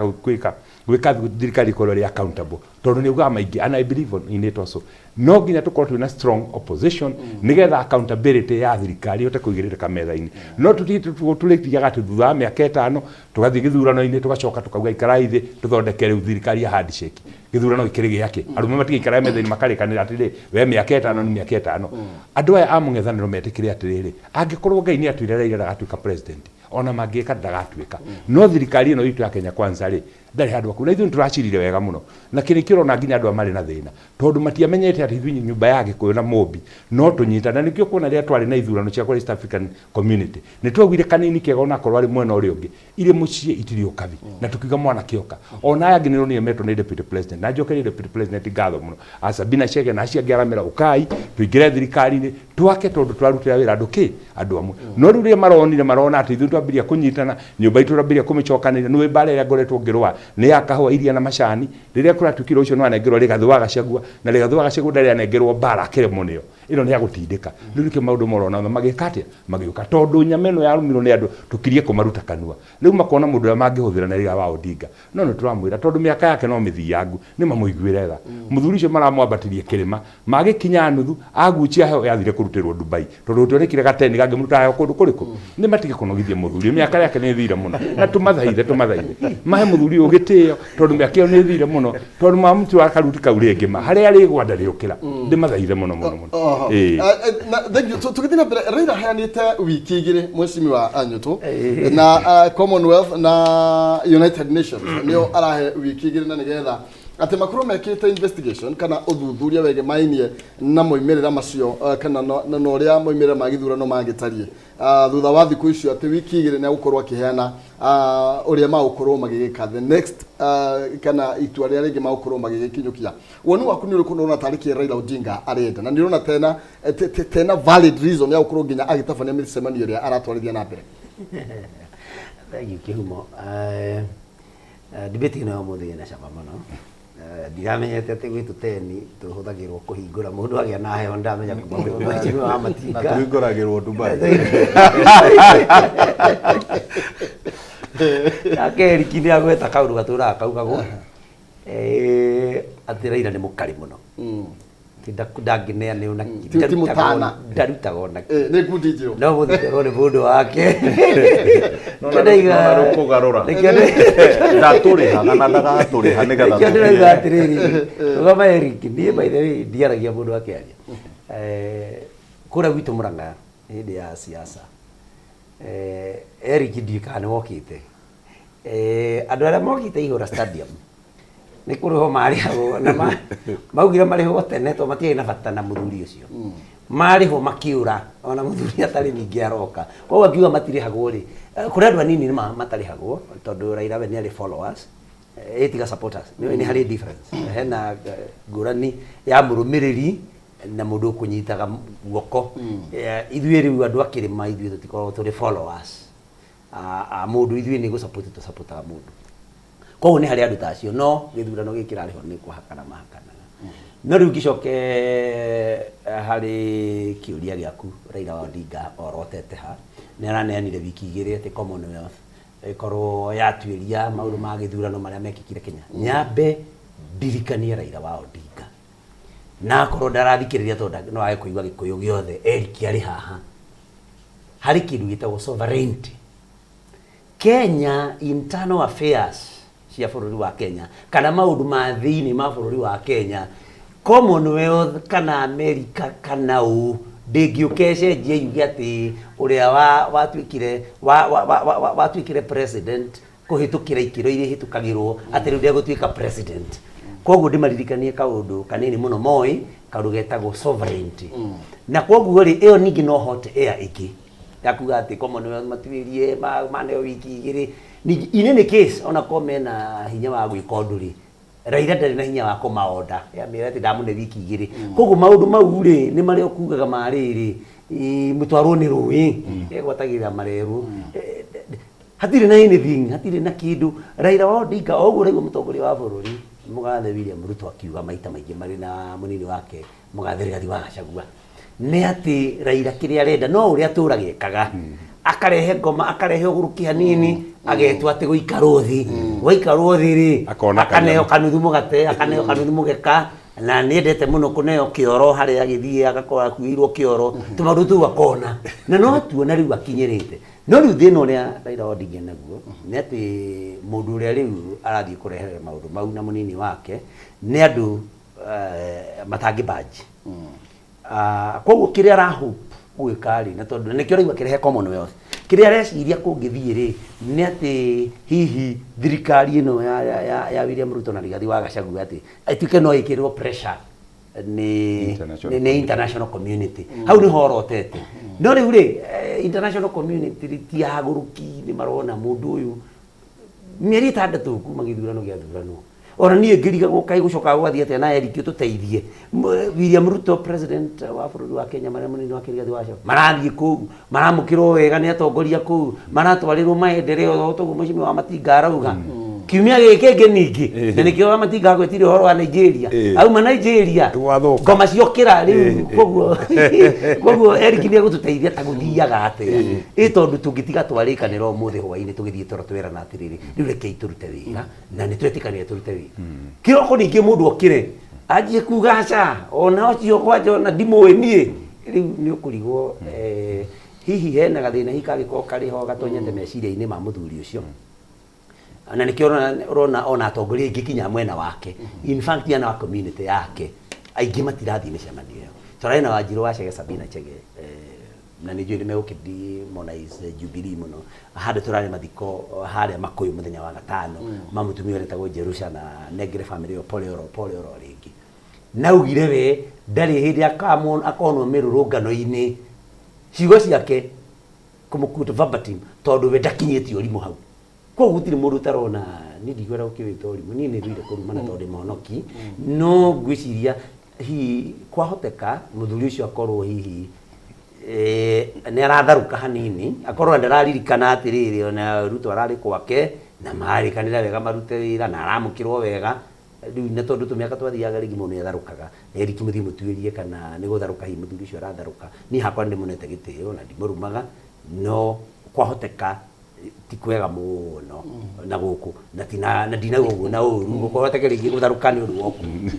gwĩka thirikari ĩkorwo ĩrĩ accountable, tondũ nĩ augaga maingĩ, and I believe in it also. No nginya tũkorwo twĩna strong opposition nĩgetha accountability ya thirikari ĩhote kũigĩrĩrĩka metha-inĩ. No tũrĩtigaga atĩ thutha wa mĩaka 5 tũgathiĩ gĩthurano-inĩ, tũgacoka tũkauga ikarai thĩ tũthondeke rĩu thirikari ya handshake. Gĩthurano gĩkĩrĩ gĩakĩ? Arũme matigaikara metha-inĩ makarĩkanĩra atĩrĩ, we mĩaka 5 nĩ mĩaka 5. Andũ aya a mũng'ethanĩro metĩkĩre atĩrĩrĩ, angĩkorwo Ngai nĩ atuire Raila ndagatuĩka president, ona mangĩka ndagatuĩka. No thirikari ĩno itũ ya Kenya Kwanza rĩ, ndarĩ handũ hakuhĩ na ithuĩ. Nĩtũracirire wega mũno, na kĩrĩ kĩrona nginya andũ aya marĩ na thĩna, tondũ matiamenyete atĩ ithuĩ nyũmba ya Gĩkũyũ na Mũmbi no tũnyitane. Na nĩkĩo kuona rĩrĩa twarĩ na ithurano cia East African Community, nĩ twaugire kanini kega onakorwo arĩ mwena ũrĩa ũngĩ, irĩ mũciĩ itirĩ ũkabi, na tukiuga mwanake oka. Ona aya angĩ nĩronire metwo nĩ deputy president, na njokerie deputy president ngatho mũno, a Sabina Chege na acio angĩ, aramera ũkai tũingĩre thirikari-inĩ twake, tondũ twarutĩra wĩra andũ kĩ andũ amwe. No rĩu rĩrĩa maronire, marona atĩ ithuĩ twambĩrĩria kũnyitana, nyũmba itũ twambĩrĩria kũmĩcokanĩrĩria. Nĩũĩ mbara ĩrĩa ngoretwo ngĩrũa nĩ ya kahũa, iria na macani. Rĩrĩa kũratuĩkire ũcio no anengerwo Rigathĩ wa Gachagua, na Rigathĩ wa Gachagua ndarĩ anengerwo mbara akĩremwo nĩyo ĩno nĩ ya gũtindĩka. Rĩu nĩkĩo maũndũ morona magĩka atĩa, magĩũka, tondũ nyama ĩno yarũmirwo nĩ andũ tũkirie kũmaruta kanua. Rĩu makona mũndũ ũrĩa mangĩhũthĩra nĩ Raila wa Odinga. No nĩ tũramwĩra, tondũ mĩaka yake no mĩthiangu, nĩ mamũiguĩre tha mũthuri ũcio. Maramwambatirie kĩrĩma, magĩkinya nuthu, agucia heho yathire kũrutĩrwo Dubai, tondũ gũtionekire gateni gangĩmũruta heho kũndũ kũrĩkũ. Nĩ matige kũnogithia mũthuri, mĩaka yake nĩ ĩthire mũno, na tũmathaithe mahe mũthuri ũyũ gĩtĩo, tondũ mĩaka ĩyo nĩ ĩthire mũno, tondũ mamũtua karuti kau rĩngĩ ma harĩa arĩgwa ndarĩũkĩra. Ndĩmathaithe mũno mũno mũno. Oho. Ĩĩ. Eh, eh, na thank you. Tũgĩthiĩ na mbere, Raila aheanĩte wiki igĩrĩ mheshimiwa Anyũtũ na Commonwealth na United Nations nĩo arahe wiki igĩrĩ na nĩgetha atĩ makorwo mekĩte investigation kana ũthuthuria wegemainie na moimĩrĩra macio kana na ũrĩa moimĩrĩra ma gĩthurano mangĩtariĩ. Thutha wa thikũ icio atĩ wiki igĩrĩ nĩ egũkorwo akĩheana ũrĩa magũkorwo magĩgĩka the next kana itua rĩrĩa rĩngĩ magũkorwo magĩgĩkinyũkia. Woni waku nĩ ũrĩkũ na ũrona tarĩ kĩ Raila Odinga arenda na nĩ ũrona tena tena valid reason ya gũkorwo nginya agĩtabania mĩcemanio ĩrĩa aratwarithia na mbere? Thank you Kĩhumo. Debate ĩno ya ũmũthĩ ĩna cama mũno. Ndiramenyete atĩ gwitũ teni tũhũthagĩrwo kũhingũra mũndũ agĩa na heho ndamenya kuma kwĩ mheshimiwa wa Na Matinga. tũhingũragĩrwo Dubai. Nake Eric nĩ agweta kaũndũ gatũraga kaugagwo atĩ Raila nĩ mũkarĩ mũno. Ti ndangĩneanĩrwo na Ti mũtana. Ndarutaga ona kĩ. Nĩ ngundi njirũ. No mũthiterwo nĩ mũndũ wake. Nona rĩu kũgarũra. Ndatũrĩhaga na ndagatũrĩha nĩgetha Nĩkĩo ndĩrauga tũkinye. atĩrĩrĩ, rũgama Eric, niĩ by the way ndiaragia mũndũ akĩaria. Kũrĩa gwitũ Mũrang'a hĩndĩ ya siasa, Eric ndiũĩ kana nĩ wokĩte. Andũ arĩa mokĩte Ihũra Stadium nĩ kũrĩhwo marĩhagwo na maugire marĩhwo tene tondũ matiarĩ na bata na mũthuri ũcio. Marĩhwo makĩũra ona mũthuri atarĩ ningĩ aroka. Koguo akiuga matirĩhagwo rĩ, kũrĩ andũ anini nĩ ma matarĩhagwo tondũ Raila we nĩ arĩ followers, ĩ tiga supporters, nĩ nĩ harĩ difference. Hena ngũrani ya mũrũmĩrĩri na mũndũ ũkũnyitaga guoko. Ithuĩ rĩu andũ a kĩrĩma ithuĩ tũtikoragwo tũrĩ followers a mũndũ, ithuĩ nĩ gũ support tũ support aga mũndũ. Koguo nĩ harĩ andũ ta acio, no gĩthurano gĩkĩ kĩrarĩho nĩ kũhakana mahakanaga. No rĩu ngĩcoke harĩ kĩũria gĩaku, Raila Odinga orotete ha? Nĩ araneanire wiki igĩrĩ atĩ Commonwealth ĩkorwo yatuĩria maũndũ ma gĩthurano marĩa mekĩkire Kenya. Nyambe ndirikanie Raila wa Odinga, na akorwo ndarathikĩrĩria tondũ no age kũigua Gĩkũyũ gĩothe, Eric arĩ haha, harĩ kĩndũ gĩtagwo sovereignty. Kenya internal affairs cia bũrũri wa Kenya kana maũndũ ma thĩinĩ ma bũrũri wa Kenya, Commonwealth kana America kana ũ ndĩngĩũka ĩcenjie yuge atĩ ũrĩa wa watuĩkire wa wa wa wa watuĩkire president kũhĩtũkĩra ikĩro iria ihĩtũkagĩrwo atĩ rĩu ndegũtuĩka president. Koguo ndĩmaririkanie kaũndũ kanini mũno moĩ, kaũndũ getagwo sovereignty. Na koguo rĩ, ĩyo ningĩ no hot air ĩngĩ ya kuga atĩ Commonwealth matuĩrie maneo wiki igĩrĩ. Ningĩ in any case ona korwo mena hinya wa gwĩka ũndũ rĩ, Raila ndarĩ na hinya wa kũmaonda amera atĩ ndamũne wiki igĩrĩ. Koguo maũndũ mau rĩ nĩ marĩa ũkugaga ma rĩrĩ, mũtwarwo nĩ rũĩ egwatagĩrĩra marerũ. Hatirĩ na anything, hatirĩ na kĩndũ. Raila wa Odinga o ũguo ũraigua mũtongoria wa bũrũri mũgathe William Ruto akiuga maita maingĩ marĩ na mũnini wake mũgathe Rigathi wa Gachagua nĩ atĩ Raila kĩrĩa arenda no ũrĩa atũraga ekaga akarehe ngoma akarehe ũgũrũki hanini agetwo atĩ gũikarwo thĩ gwaikarwo thĩ rĩ Akona akaneo kanyamũ. kanuthu mũgate akaneo kanuthu mũgeka na nĩ endete mũno kũneo kĩoro harĩa agĩthiĩ agakorwo akuĩirwo kĩoro tũmaũndũ tũu akona na no tuona rĩu akinyĩrĩte. No rĩu thĩna ũrĩa Raila Odinga enaguo nĩ atĩ mũndũ ũrĩa rĩu arathiĩ kũreherera maũndũ mau na mũnini wake nĩ andũ matangĩ budge. Koguo kĩrĩa ara hope gwĩka rĩ, na tondũ nĩkĩo ũraigua akĩrehe Commonwealth, kĩrĩa areciria kũngĩthiĩ rĩ, nĩ atĩ hihi thirikari ĩno ya William Ruto na Rigathi wa Gachagua atĩ ĩtuĩke no ĩkĩrwo pressure nĩ International nĩ international community. Hau nĩho orotete. No rĩu rĩ, international community rĩ, ti agũrũki, nĩ marona mũndũ ũyũ mĩeri ĩtandatũ kuma gĩthurano gĩathuranwo. Ona niĩ ngĩrigagwo kaĩ gũcokaga gũgathiĩ atĩa na Eric ũtũteithie. William Ruto president wa bũrũri wa Kenya marĩa mũnini wake Rigathi wa Gachagua marathiĩ kũu maramũkĩrwo wega nĩ atongoria kũu maratwarĩrwo maendeleo o toguo mheshimiwa Wamatinga arauga. Kiumia gĩkĩ kĩngĩ ningĩ na nĩkĩo Wamatinga agwetire ũhoro wa Nigeria. Auma Nigeria Gwathũka. ngoma ciokĩra rĩu koguo koguo Eric nĩ egũtũteithia ta gũthiaga atĩa. Ĩ tondũ tũngĩtiga twarĩkanĩra ũmũthĩ hwainĩ tũgĩthiĩ toro twerana atĩrĩrĩ rĩu rekei tũrute wĩra na nĩ twetĩkanĩra tũrute wĩra. Kĩroko ningĩ mũndũ okĩre anjie kuga aca ona ũcio kwanja ona ndimũĩ niĩ rĩu nĩ ũkũrigwo hihi hena gathĩna hihi kangĩkorwo karĩ ho gatonyete meciria-inĩ ma mũthuri ũcio. Na nĩkĩo ũrona ona atongoria aingĩ kinya mwena wake, in fact ana wa community yake aingĩ matirathiĩ mĩcemanio ĩyo. Tũrarĩ na Wanjirũ wa Chege, Sabina Chege, na nĩ njũĩ nĩ megũkĩ demonize Jubilee mũno. Handũ tũrarĩ mathiko harĩa Makũyũ mũthenya wa gatano ma mũtumia ũrĩa wetagwo Jerusha, na nengere famĩlĩ ĩyo pole oro pole oro rĩngĩ. Naugire we ndarĩ hĩndĩ akonwo mĩrũrũngano-inĩ, ciugo ciake kũmũquote verbatim, tondũ we ndakinyĩtie ũrimũ hau. Koguo gũtirĩ mũndũ ũtarona, niĩ ndikwenda gũkĩwĩta ũrimũ, niĩ nĩ thũire kũrumana tondũ ndĩ mũhonoki, no ngwĩciria hihi kwahoteka mũthuri ũcio akorwo hihi nĩ aratharũka hanini, akorwo ndararirikana atĩrĩrĩ, ona Ruto ararĩ gwake na mararĩkanĩra wega marute wĩra na aramũkĩrwo wega. Rĩu na tondũ tũmĩaka twathiaga rĩngĩ mũndũ nĩ atharũkaga, Eric mũthiĩ mũtuĩrie kana nĩ gũtharũka hihi mũthuri ũcio aratharũka. Niĩ hakwa nĩ ndĩmũnete gĩtĩo na ndimũrumaga, no kwahoteka ti kwega mũno na gũkũ na tina na ndinauga ũguo na ũru, kũhoteke rĩngĩ gũtharũka nĩ ũndũ wa ũkũrũ.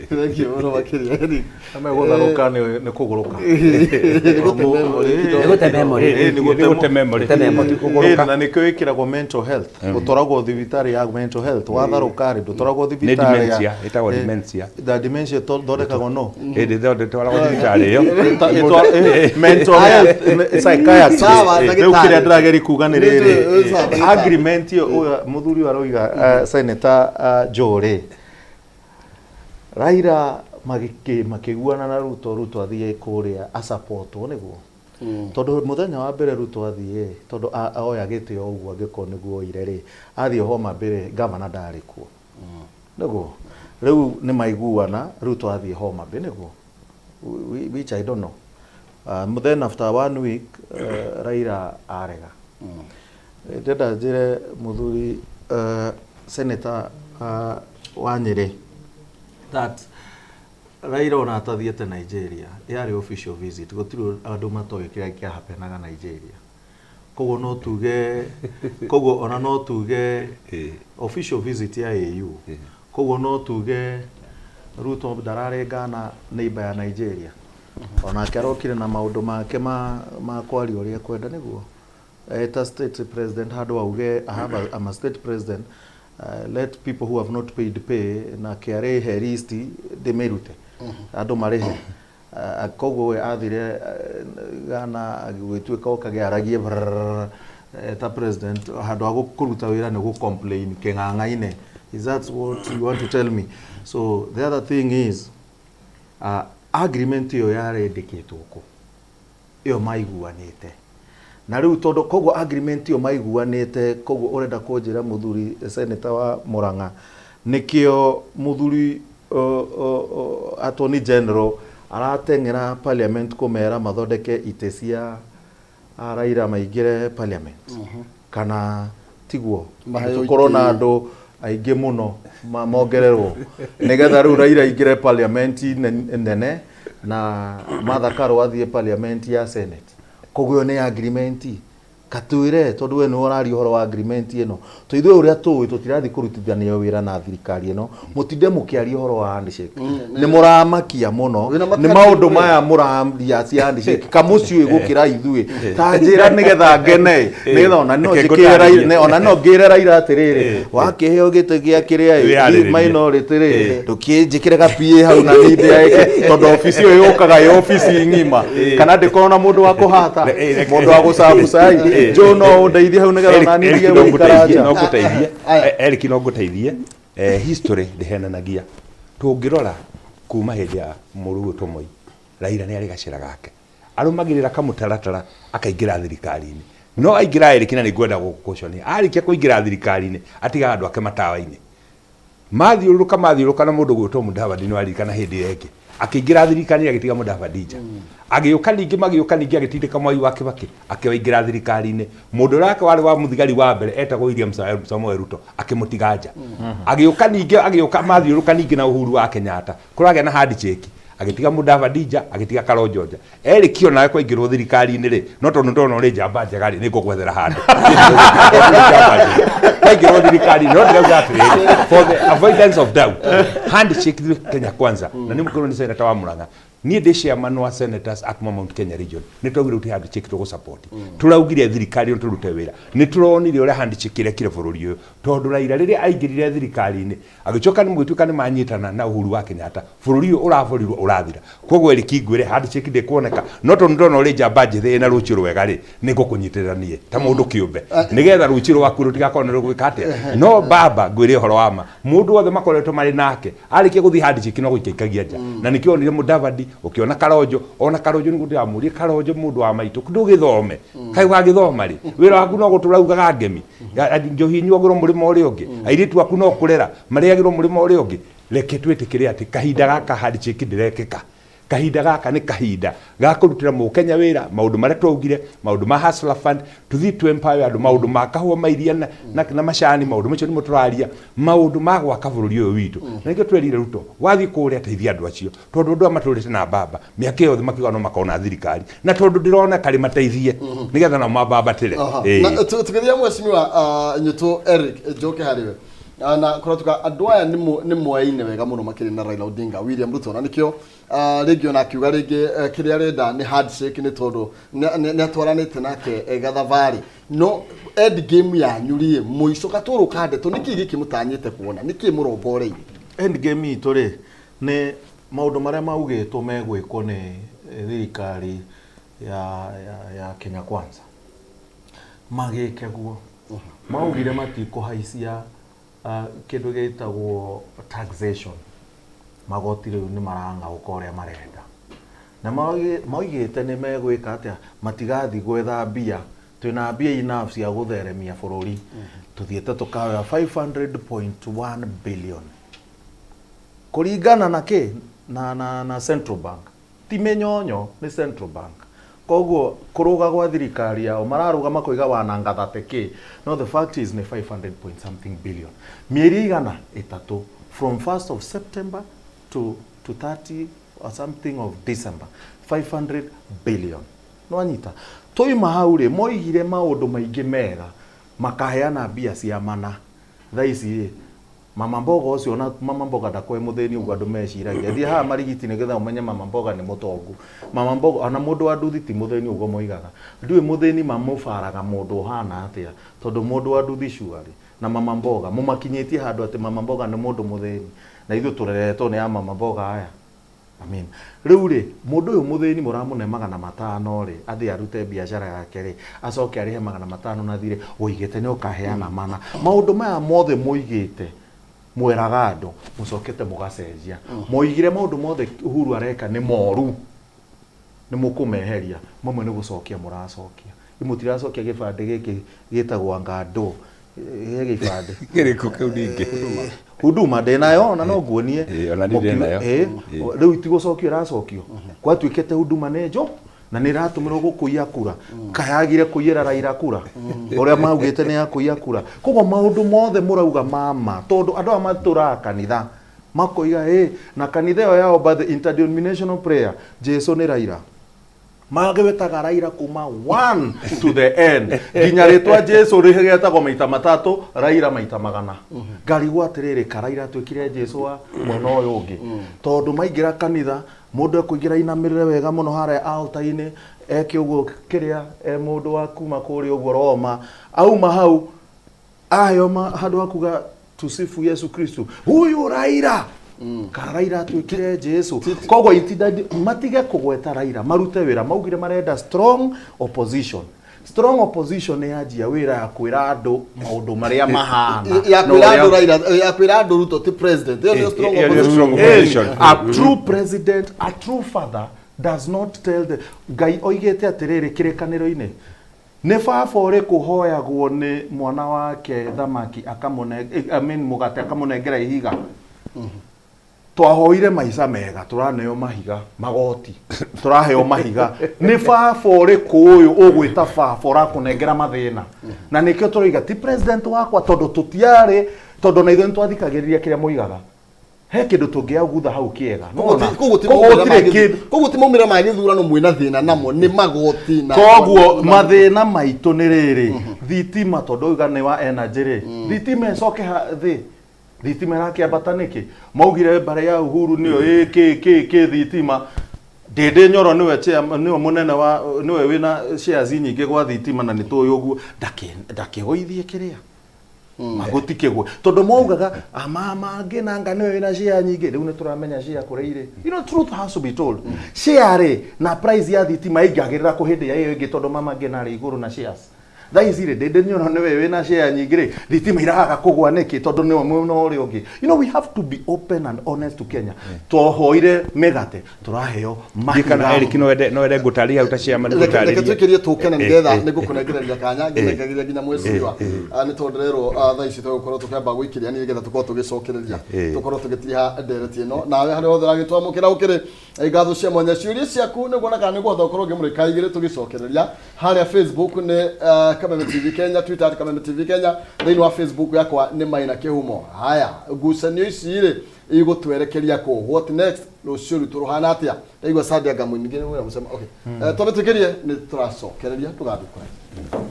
Thank you mũno makĩria Eric. Ame gũtharũka nĩ kũgũrũka. Nĩ gũte memory. Nĩ gũte memory. Ĩ, nĩ Nĩ gũte memory. Gũte memory. Ti kũgũrũka. Ĩ, na nĩkĩo ĩkĩragwo mental health. Ũtwaragwo thibitarĩ ya mental health. Watharũka rĩ, ndũtwaragwo Nĩ thibitarĩ ya dementia, ĩtagwo dementia. Na dementia ĩthondekagwo no? Ĩ, ndĩtwaragwo thibitarĩ ĩyo. Mental health psychiatrist. Sawa, Rĩu ndagĩtarĩ. kĩrĩa ndĩrageria kuga nĩ rĩrĩ, Sawa, ndagĩtarĩ. agreement ĩyo ũyũ mũthuri ũyũ aroiga, Senator Joe rĩ, Raila makĩiguana na Ruto, Ruto athiĩ kũrĩa asapotwo nĩguo, tondũ mũthenya wa mbere Ruto athiĩ, tondũ oya gĩtĩ o ũguo angĩkorwo nĩguo oire rĩ, athiĩ Homa Bay gavana ndarĩ kuo nĩguo, rĩu nĩ maiguana Ruto athiĩ Homa Bay nĩguo, which I don't know. Then after one week Raila arega. Ndĩrenda njĩre mũthuri Senator wa Nyĩrĩ that Raila ona atathiĩte Nigeria yarĩ official visit, gũtirĩ andũ matoĩ kĩrĩa kĩahapenaga Nigeria. Koguo no tuge, koguo ona no tuge official visit ya AU, koguo no tuge Ruto ndararĩ Ghana, neighbor ya Nigeria, onake arokire na maũndũ make ma kwaria ũrĩa ekwenda nĩguo eta state president handũ auge I have a, I'm a state president, let people who have not paid pay, na KRA he list ndĩmĩrute andũ marĩhe. Koguo we athire Ghana gũgĩtuĩka okage aragie brrrr, ta president handũ ha kũruta wĩra nĩ gũ complain kĩng'ang'a-inĩ. Is that what you want to tell me? So the other thing is, agreement ĩyo yarendĩkĩtwo kũ ĩyo maiguanĩte na rĩu, tondũ koguo agreement ĩyo maiguanĩte, koguo ũrenda kũnjĩra mũthuri senator wa Murang'a nĩkĩo mũthuri attorney general arateng'era parliament kũmera mathondeke itĩ cia Raila maingĩre parliament, kana tiguo? Maheo Tũkorwo na itĩ. Andũ aingĩ mũno mongererwo nĩgetha rĩu Raila aingĩre parliament nene na Martha Karua athiĩ parliament ya senate. Koguo ĩyo nĩ agreement katwĩre, tondũ we nĩwe ũraria ũhoro wa agreement ĩno. To ithuĩ ũrĩa tũĩ tũtirathiĩ kũrutithania wĩra na thirikari ĩno, mũtinde mũkĩaria ũhoro wa handshake, nĩ mũramakia mũno. Wĩna Nĩ makati maũndũ we. Maya mũraria cia handshake kamũciũĩ gũkĩra ithuĩ, ta njĩra nĩgetha ngene, nĩgetha ona no Reke njĩkĩre ngũtarĩrie. Ona no ngĩre Raila atĩrĩrĩ, wakĩheo gĩtĩ gĩa kĩrĩa Wĩyarĩrĩrie. minority rĩ, ndũkĩnjĩkĩre ga PA hau na niĩ ndĩaĩke, tondũ obici ĩyo yũkaga ĩ obici ng'ima, kana ndĩkorwo na mũndũ wa kũhata, mũndũ wa gũcabu cai. Joe, no ũndeithie hau nĩgetha ona niĩ ndige no gũikara ngũteithie nja. No ngũteithie. Eric, no ngũteithie. History ndĩhenanagia. Tũngĩrora kuma hĩndĩ ya mũrũ witũ Moi, Raila nĩ arĩ gacĩra gake arũmagĩrĩra kamũtaratara akaingĩra thirikari-inĩ, no aingĩra, Eric, na nĩ ngwenda gũkũconia, arĩkia kũingĩra thirikari-inĩ atigaga andũ ake matawa-inĩ mathiũrũrũka mathiũrũrũka na mũndũ gwĩtwo Mudavadi. Nĩ waririkana hĩndĩ ĩyo ĩngĩ akĩingĩra thirikari agĩtiga Mudavadi nja, agĩũka ningĩ magĩũka ningĩ agĩtindĩka Mwai wa Kibaki akĩwaingĩra thirikari-inĩ. Mũndũ ũrĩa wake warĩ wa mũthigari wa mbere etagwo William Samoei Ruto, akĩmũtiga nja. Agĩũka ningĩ, agĩũka mathiũrũrũka ningĩ na Uhuru wa Kenyatta, kũragĩa na handshake, agĩtiga Mudavadi nja, agĩtiga Kalonzo nja. Eric, onawe kwaingĩrwo thirikari-inĩ rĩ, no tondũ ndona ũrĩ njamba njega rĩ, nĩngũgwethera handũ. Njamba njega. Kwaingĩrwo thirikari-inĩ, no ndĩrauga atĩrĩrĩ, for the avoidance of doubt, handshake through Kenya Kwanza na nĩ mũkĩrwo nĩ senator wa Murang'a. Niĩ ndĩ chairman wa senators a kuma Mount Kenya region. Nĩ twaugire gũtirĩ handshake tũgũ support. Tũraugire thirikari ĩno tũrute wĩra. Nĩ tũronire ũrĩa handshake ĩrekire bũrũri ũyũ. Tondũ Raila rĩrĩa aingĩrire thirikari-inĩ, agĩcoka nĩ gũgĩtuĩka nĩ manyitana na Uhuru wa Kenyatta, bũrũri ũyũ ũraborirwo ũrathira. Koguo Eric ngwĩre handshake ndĩkuoneka. No tondũ ndona ũrĩ njamba njĩthĩ ĩna rũciũ rwega rĩ, nĩ ngũkũnyitĩrĩra niĩ ta mũndũ kĩũmbe. Nĩgetha rũciũ rwaku rũtigakorwo nĩ rũgwĩka atĩa. No baba ngwĩre ũhoro wa ma, mũndũ wothe makoretwo marĩ nake, arĩkia gũthiĩ handshake no gũikia ikagia nja. Na nĩkĩo wonire Mudavadi, ũkĩona Kalonzo, ona Kalonzo nĩguo ndĩramũria, Kalonzo mũndũ wa maitũ, ndũgĩthome. Kaĩ ũgagĩthoma rĩ? Wĩra waku no gũtũra ugaga ngemi. Njohi ĩnyuagĩrwo mũrĩmo ũrĩa ũngĩ. Airĩtu aku no kũrera, marĩagĩrwo mũrĩmo ũrĩa ũngĩ. Reke twĩtĩkĩre atĩ kahinda gaka handshake ndĩrekĩka. Kahinda gaka nĩ kahinda ga kũrutĩra mũkenya wĩra, maũndũ marĩa twaugire, maũndũ ma Hustler Fund, tũthiĩ tũ empower andũ, maũndũ ma kahũa ma iria na, na, na macani, maũndũ macio nĩmo tũraria, maũndũ ma gwaka bũrũri ũyũ witũ. Na nĩkĩo twerire Ruto, wathiĩ kũrĩa teithia andũ acio, tondũ andũ aya matũrĩte na mbamba, mĩaka yothe makiuga no makona thirikari, na tondũ ndĩrona karĩ mateithie, nĩgetha nao mambambatĩre. Ĩĩ. Na tũgĩthiĩ mheshimiwa nyũtũ Eric njoke harĩ we. Ah, na kũratuka andũ aya nĩ moyaine wega mũno makĩria na Raila Odinga William Ruto na nĩkĩo ah, rĩngĩ ona akiuga rĩngĩ eh, kĩrĩa arenda nĩ handshake nĩ tondũ nĩ atwaranĩte nake eh, gathabarĩ no end game yanyu rĩ mũico gatũrũ ka ndeto nĩkĩ gĩkĩ mũtanyĩte kuona nĩkĩ mũrongoreirie End game itũ rĩ nĩ maũndũ marĩa maugĩtwo megwĩkwo nĩ eh, thirikari ya, ya, ya Kenya Kwanza magĩke guo maugire matikũhaicia uh, kĩndũ gĩtagwo taxation magoti rĩu nĩ marang'aũka ũrĩa marenda na maugĩte nĩ megwĩka atĩa matigathiĩ gwetha mbia twĩna mbia enough cia gũtheremia bũrũri tũthiĩte tũkaoya 500.1 billion kũringana na kĩ na, na, na central bank Ti mĩnyonyo, nĩ Central Bank. Koguo kũrũga gwa thirikari yao, mararũga makoiga wananga thate kĩ, no the fact is nĩ 500 point something billion. Mĩeri ĩigana? Ĩtatũ. From 1st of September to, to 30 or something of December. 500 billion. Nĩwanyita? Twauma hau rĩ, moigire maũndũ maingĩ mega, makaheana mbia cia mana. Thaa ici rĩ, Mama mboga ũcio ona mama mboga ndakoragwo e mũthĩni ũguo andũ meciragia. Thiĩ haha Marigiti nĩgetha ũmenye mama mboga nĩ mũtongu. Mama mboga ona mũndũ wa nduthi ti mũthĩni ũguo moigaga. Ndiũĩ mũthĩni mamũbaraga mũndũ ũhana atĩa tondũ mũndũ wa nduthi surely na mama mboga mũmakinyĩtie handũ atĩ mama mboga nĩ mũndũ mũthĩni na ithuĩ tũreretwo nĩ a mama mboga aya. Amen. Rĩu rĩ, mũndũ ũyũ mũthĩni mũramũne 500 rĩ, athiĩ arute biacara yake rĩ, acoke arĩhe 500 na thirĩ, ũigĩte nĩ ũkaheana mana. Maũndũ maya mothe mũigĩte, mweraga andũ, mũcokete mũgacenjia. Moigire maũndũ mothe Uhuru areka nĩ moru, nĩ mũkũmeheria, mamwe nĩ gũcokia mũracokia. Mũtiracokia gĩbandĩ gĩkĩ gĩtagwo anga ndũ, he gĩbandĩ. Kĩrĩkũ kĩu ningĩ? Huduma ndĩnayo na no nguonie. Ĩĩ, ona niĩ ndĩnayo. Ĩĩ, rĩu itigũcokio ĩracokio. Gwatuĩkĩte huduma nĩ njo na nĩ ĩratũmĩrwo gũkũiya kura. Kayagire kũiyĩra Raila kura ũrĩa maugĩte nĩ ya kũiya kura. Koguo maũndũ mothe mũrauga mama tondũ andũ aya matũraga kanitha makoiga ĩ na kanitha ĩyo yao by the interdenominational prayer Jesu nĩ Raila. Magwetaga Raila kuma one to the end nginya rĩtwa Jesu rĩgetagwo maita matatũ Raila maita magana ngarigwo atĩrĩrĩ ka Raila atuĩkire Jesu wa mwena ũyũ ũngĩ tondũ maingĩra kanitha mũndũ ekũingĩra inamĩrĩre wega mũno harĩa altar-inĩ eke ũguo kĩrĩa e mũndũ wa kuma kũrĩa ũguo Roma auma hau aheo handũ ha kuga tusifu Yesu Kristo huyu Raila kana Raila atuĩkire Jesu koguo itinda matige kũgweta Raila marute wĩra maugire marenda strong opposition strong opposition nĩ yanjia wĩra ya kwĩra andũ maũndũ marĩa mahana ya na kwĩra ũrĩa- andũ Raila ya kwĩra andũ Ruto ti president ĩyo nĩyo strong Ĩyo nĩyo opposition. strong opposition. A true president, a true father does not tell the Ngai oigĩte atĩrĩrĩ kĩrĩkanĩro-inĩ Nĩ baba ũrĩkũ ũhoyagwo nĩ mwana wake thamaki akamũne, I mean mũgate akamũnengera ihiga? Twahoire maica mega tũraneo mahiga magoti tũraheo mahiga nĩ baba ũrĩkũ ũyũ ũgwĩta baba ũrakũnengera mathĩna na nĩkĩo tũroiga ti president wakwa tondũ tũtiarĩ tondũ na ithuĩ nĩtwathikagĩrĩria kĩrĩa moigaga he kĩndũ tũngĩagutha hau kĩega Koguo Nĩwona? ti- koguo ti Koguo maumĩrĩra gũtirĩ ma gĩthu- kĩndũ koguo ti maumĩrĩra ma gĩthurano mwĩna thĩna namo nĩ magoti na koguo mathĩna maitũ nĩ rĩrĩ thitima tondũ uga nĩ wa energy rĩ thitima ĩcoke ha- thĩ thitima ĩrakĩambata nĩkĩ maugire mbarĩ ya Uhuru nĩyo ĩ kĩ kĩ kĩ thitima Ndĩndĩ Nyoro nĩwe chair, nĩwe mũnene wa nĩwe wĩna shares nyingĩ gwa thitima na nĩ tũĩ ũguo ndakĩgũithie kĩrĩa maguti kĩgwe tondũ maugaga mama ngĩnanga nĩwe wĩna share nyingĩ rĩu nĩ tũramenya share kũrĩa irĩ. You know, truth has to be told. Share rĩ na price ya thitima ĩingagĩrĩra kũ hĩndĩ ya ĩyo ĩngĩ tondũ mama ngĩna arĩ igũrũ na shares. Thaa ici rĩ Ndĩndĩ Nyoro nĩwe wĩna share nyingĩ rĩ thitima iraga kũgwa nĩkĩ tondũ nĩwe mwena ũrĩa ũngĩ. You know, we have to be open and honest to Kenya. Twahoire mĩgate tũraheo Ndiĩ kana mahiga. Eric no wende no wende ngũtarĩrie hau ta chairman Reke ngũtarĩrie. twĩkĩrie tũkene nĩgetha Eh, eh, nĩ ngũkũnengereria kanya nginengereria nginya mweciriwa nĩ tondũ ndĩrerwo thaa ici tũgũkorwo tũkĩamba gũikĩria nĩgetha tũkorwo tũgĩcokereria tũkorwo tũgĩtiriha ndereti ĩno nawe harĩa hothe ũragĩtwamũkĩra ũkĩrĩ ngatho cia mwanya ciũria ciaku nĩguo na kana nĩngũhota gũkorwo ngĩmũrĩka igĩrĩ tũgĩcokereria harĩa Facebook nĩ Kameme TV Kenya, Twitter at Kameme TV Kenya, thĩinĩ wa Facebook yakwa nĩ Maina Kĩhumo. Haya, ngucanio ici rĩ igũtwerekeria kũ? What next? Rũciũ rwitũ rũhana atĩa? Ndaigua Sunday anga mũingĩ nĩ mwĩra mũcema. Okay. Twambe twĩkĩrie nĩ tũracokereria tũgathiĩ kũraihu.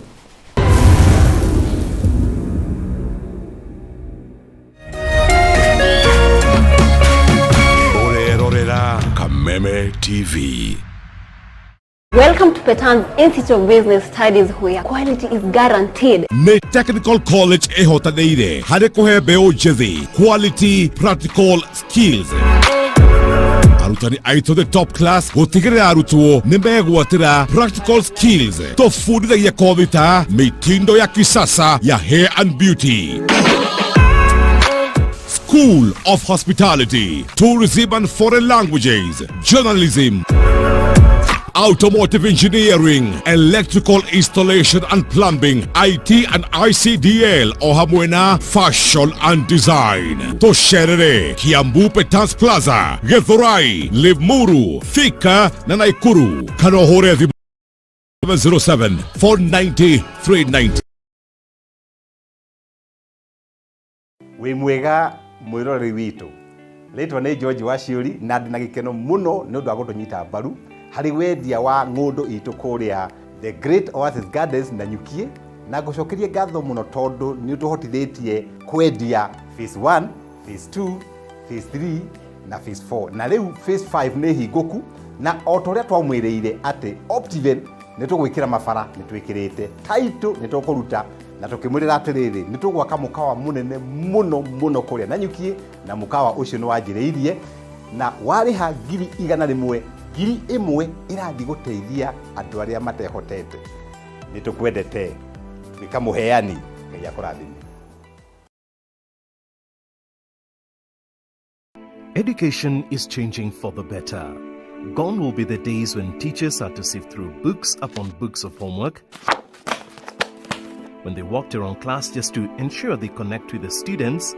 Ũrerorera Kameme TV. Welcome to Petan's Institute of Business Studies where quality is guaranteed. Nĩ Technical College ĩhotanĩire harĩ kũhe mbeũ njĩthĩ quality practical skills. Arutani aitũ the top class gũtigĩrĩra arutwo nĩ megwatĩra practical skills. Tũbundithagia kothi ta mitindo ya kisasa ya hair and beauty, School of Hospitality, Tourism and Foreign Languages, Journalism, Automotive Engineering, Electrical Installation and Plumbing, IT and ICDL o hamwe na Fashion and Design. Tũcerere Kiambu Petans Plaza, Githurai, Limuru, Thika na Naikuru kana ũhũre thimũ 07 490 390. Wĩ mwega mwĩroreri witũ, rĩtwa nĩ George Waciũri na ndĩna gĩkeno mũno nĩ ũndũ wa gũtũnyita mbaru harĩ wendia wa ng'ũndũ itũ kũrĩa The Great Oasis Gardens na Nyukie, na ngũcokerie ngatho mũno tondũ nĩ ũtũhotithĩtie kwendia phase 1, phase 2, phase 3 na phase 4 na rĩu phase 5 nĩ hingũku, na o ta ũrĩa twamwĩrĩire atĩ Optiven nĩ tũgwĩkĩra mabara nĩ twĩkĩrĩte title nĩ tũkũruta na tũkĩmwĩrĩra atĩrĩrĩ nĩ tũgwaka mũkawa mũnene mũno mũno kũrĩa Nanyukie, na mũkawa ũcio nĩ wanjĩrĩirie na warĩha 100,000 1,000 ĩrathiĩ gũteithia andũ arĩa matehotete. Nĩ tũkwendete tuĩka mũheani, Ngai akũrathime. Education is changing for the better. Gone will be the days when teachers had to sift through books upon books of homework, when they walked around class just to ensure they connect with the students,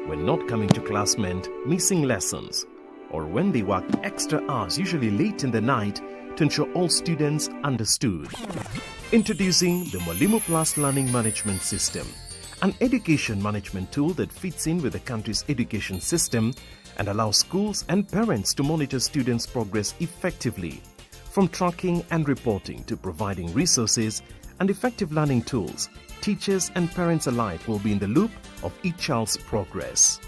when not coming to class meant missing lessons, or when they worked extra hours, usually late in the night, to ensure all students understood. Introducing the Mwalimu Plus Learning Management System, an education management tool that fits in with the country's education system and allows schools and parents to monitor students' progress effectively. From tracking and reporting to providing resources and effective learning tools, teachers and parents alike will be in the loop of each child's progress.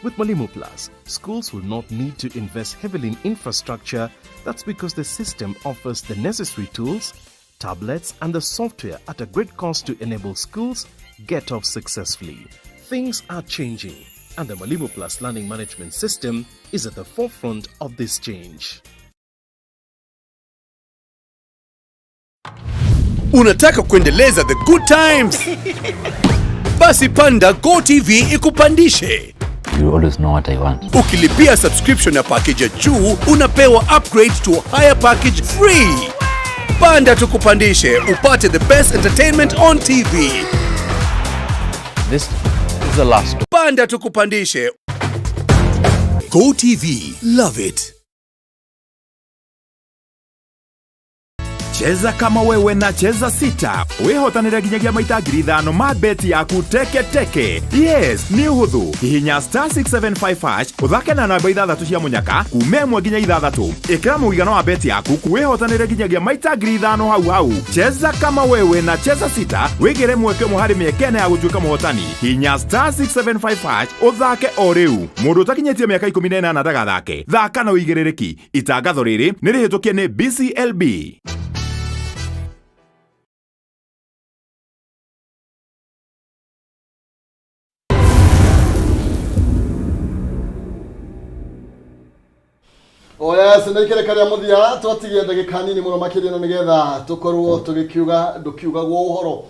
With Mwalimu Plus, schools will not need to invest heavily in infrastructure. That's because the system offers the necessary tools, tablets, and the software at a great cost to enable schools get off successfully. Things are changing, and the Mwalimu Plus Learning Management System is at the forefront of this change. Unataka kuendeleza the good times? Basi panda GoTV ikupandishe. You always know what I want. Ukilipia subscription ya package ya juu, unapewa upgrade to a higher package free. Panda tukupandishe upate the best entertainment on TV. This is the last. Panda tukupandishe. GoTV, love it. Cheza kama wewe na cheza sita wĩhotanĩre nginyagia maita 5,000 ma beti yaku teke teke. Yes, nĩ ũhũthũ. Hihinya star 675 hash ũthake na namba ithathatũ cia mũnyaka kuma ĩmwe nginya ithathatũ. Ĩkĩra mũigana wa beti yaku wĩhotanĩre nginyagia maita 5,000 hau hau. Cheza kama wewe na cheza sita wĩgĩre mweke ũmwe harĩ mĩeke ĩna ya gũtuĩka mũhotani. Hihinya star 675 hash ũthake o rĩu. Mũndũ ũtakinyĩtie mĩaka 18 ndagathake. Thaka na ũigĩrĩrĩki. Itangatho rĩrĩ nĩ rĩhĩtũkie nĩ BCLB. Oh yes, nä ikereka rĩa mũthia twatigie ndagĩka nini mũno makĩria na nĩgetha tũkorwo tũgĩkiuga ndũkiugagwo ũhoro.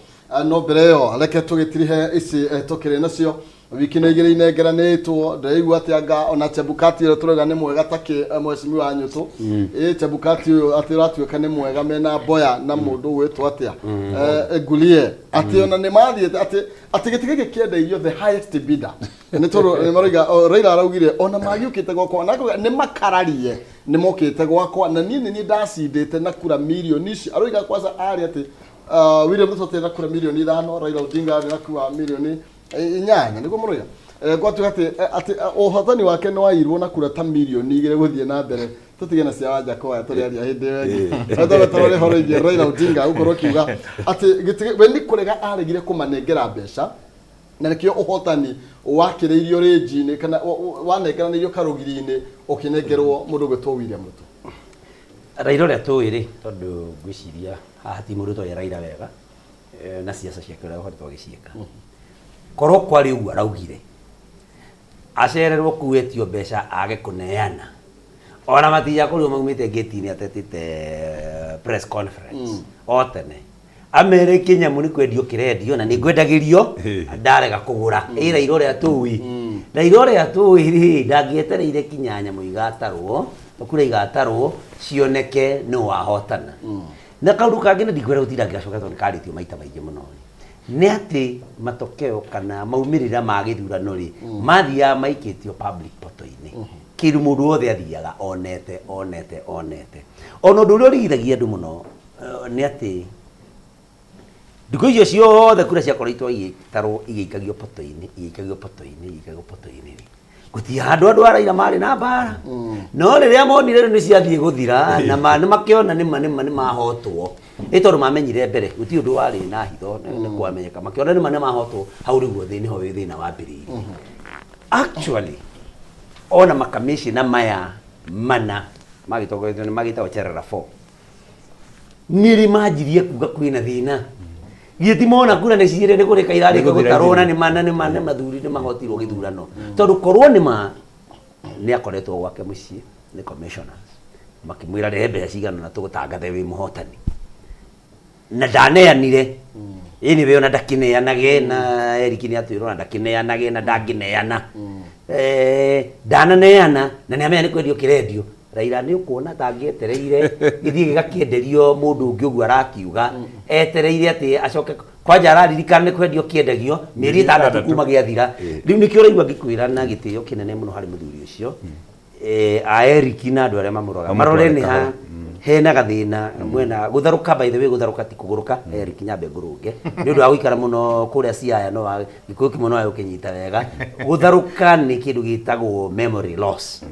No mbere ĩyo reke tũgĩtirihe ici tũkĩrĩ nacio wiki nĩ igĩrĩ inengeranĩtwo. Ndĩraigua atĩ anga ona Chebukati ĩyo tũrauga nĩ mwega takĩ mheshimiwa Nyũtũ. Ĩ Chebukati ũyũ atĩ ũratuĩka nĩ mwega mena Mboya na mũndũ ũgwĩtwo atĩa? Ngulie atĩ ona nĩ mathiĩte atĩ atĩ gĩtĩ gĩkĩ kĩendeirio the highest bidder nĩ tondũ nĩ maroiga o, Raila araugire ona magĩũkĩte gwakwa na akauga nĩ makararie nĩ mokĩte gwakwa na niĩ nĩ niĩ ndacindĩte na kura mirioni ici. Aroiga kwanza arĩ atĩ William Ruto atĩ na kura mirioni 5, Raila Odinga arĩ na kura mirioni 8 nĩguo mũroiga. Gwatuĩka atĩ atĩ ũhotani wake nĩ wairwo na kura ta mirioni 2 gũthiĩ na mbere. Tũtige na cia Wanja Koya tũrĩaria hĩndĩ ĩyo ĩngĩ. Tondũ tũrore ũhoro wĩgiĩ Raila Odinga gũkorwo akiuga atĩ gĩtĩ we nĩ kũrega aregire kũmanengera mbeca na nĩkĩo ũhotani wakĩrĩirio rĩnji-inĩ kana wanengeranĩirio karũgiri-inĩ ũkĩnengerwo mũndũ ũgwĩtwo William Ruto. Raila ũrĩa tũĩ rĩ, tondũ ngwĩciria haha ti mũndũ ũtoĩ Raila wega na ciaca ciake ũrĩa akoretwo agĩciĩka. Korwo kwarĩ ũguo araugire, acererwo kũu etio mbeca age kũneana. Ona matinja kũrĩo maumĩte ngĩti-inĩ atetĩte press conference o tene. Amere kĩnyamũ nĩ kwendio kĩrendio na nĩ ngwendagĩrio ndarega kũgũra. Ĩ Raila ũrĩa tũĩ. Raila ũrĩa tũĩ rĩ, ndangĩetereire kinya nyamũ igatarwo, kura igatarwo cioneke nũ wahotana. Na kaũndũ kangĩ na ndikwenda gũtinda ngĩgacoka tondũ nĩ karĩtio maita maingĩ mũno rĩ, nĩ atĩ matokeo kana maumĩrĩra ma gĩthurano rĩ, mathiaga maikĩtio public portal-inĩ. Kĩndũ mũndũ wothe athiaga onete onete onete. Ona ũndũ ũrĩa ũrigithagia andũ mũno nĩ atĩ thikũ icio ciothe kura ciakoretwo igĩtarwo igĩikagio poto-inĩ igĩikagio poto-inĩ igĩikagio poto-inĩ rĩ, gũtirĩ handũ andũ a Raila marĩ na mbara. No rĩrĩa monire rĩu nĩ ciathiĩ gũthira na nĩ makĩona nĩma nĩma nĩ mahotwo, ĩ tondũ mamenyire mbere gũtirĩ ũndũ warĩ na hitho, nĩ kwamenyeka, makĩona nĩma nĩ mahotwo, hau rĩu nĩho thĩna wambĩrĩirie. Actually ona makamĩcina maya mana magĩtongoretio nĩ magĩtagwo Cherera 4 nĩrĩ manjirie kuga kwĩna thĩna, githĩ ti mona kura nĩ ciire nĩ kũrĩka irarĩka gũtarwo na nĩ ma na nĩ ma nĩ mathuri nĩ mahotirwo gĩthurano, tondũ korwo nĩ ma nĩ akoretwo gwake mũciĩ nĩ commissioners makĩmwĩra rehe mbeca cigana na tũgũtangathe wĩ mũhotani na ndaneanire. Anyway, ona ndakĩneanage na Eric nĩ atwĩra ona ndakĩneanage na ndangĩneana. Ndananeana na nĩ amenya nĩ kwendio kĩrendio. Raila nĩ ũkuona ta angĩetereire gĩthiĩ gĩgakĩenderio mũndũ ũngĩ ũguo arakiuga etereire atĩ acoke kwanja araririkana nĩ kwendio kĩendagio mĩeri 6 kuma gĩathira. Rĩu nĩkĩo ũraigua ngĩkwĩra na gĩtĩo kĩnene mũno harĩ mũthuri ũcio a Eric na andũ arĩa mamũroraga marore nĩ ha hena gathĩna mwena gũtharũka. By the way, gũtharũka ti kũgũrũka. Eric, nyambe ngũrũnge nĩ ũndũ wa gũikara mũno kũrĩa Siaya, no gĩkũyũ kĩmwe no ũkĩnyita wega. Gũtharũka nĩ kĩndũ gĩtagwo memory loss.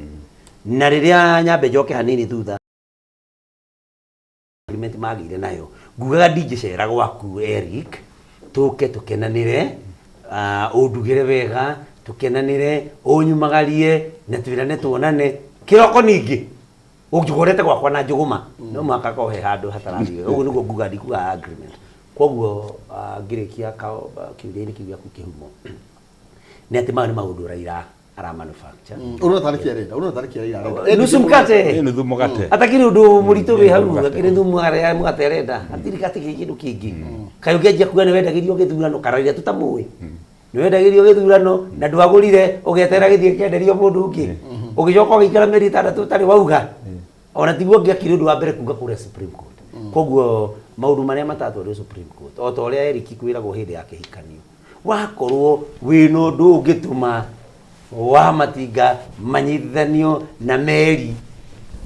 Na rĩrĩa nyambe njoke hanini thutha, agreement magĩire nayo ngugaga ndingĩcera gwaku Eric tũke tũkenanĩre, ũndugĩre wega tũkenanĩre, ũnyumagarie na twĩrane tuonane kĩroko, ningĩ ũnjũgũrĩte gwakwa na njũgũma no mũhaka kohe handũ hatarathiĩ wega. Ũguo nĩguo nguga, ndikuga agreement. Koguo ngĩrĩkia kĩũria-inĩ kĩu gĩaku kĩhumo nĩ atĩ maya nĩ maũndũ Raila ara manufacture. Ũrona tarĩ kĩ arenda? Ũrona tarĩ kĩ Raila arenda? Nusu mkate. Ĩ, nuthu mũgate. Atakĩrĩ ũndũ mũritũ wĩ hau. Akĩrĩ nuthu mũgate arenda, hatirĩ gatirĩ kĩndũ kĩngĩ. Kaĩ ũngĩanjia kuga nĩ wendagĩrio gĩthurano karaira tũtamũĩ nĩ wendagĩrio gĩthurano na ndwagũrire, ũgeterera gĩthiĩ kĩenderio mũndũ ũngĩ, ũgĩcoka ũgĩikara mĩeri 6 ũtarĩ wauga, ona tiguo ngĩakire ũndũ wa mbere kuga kũrĩa Supreme Court. Koguo maũndũ marĩa matatwarirwo Supreme Court, o ta ũrĩa Eric kwĩragwo hĩndĩ ya kĩhikanio, wakorwo wĩna ũndũ ũngĩtũma wa matinga manyitithanio na meri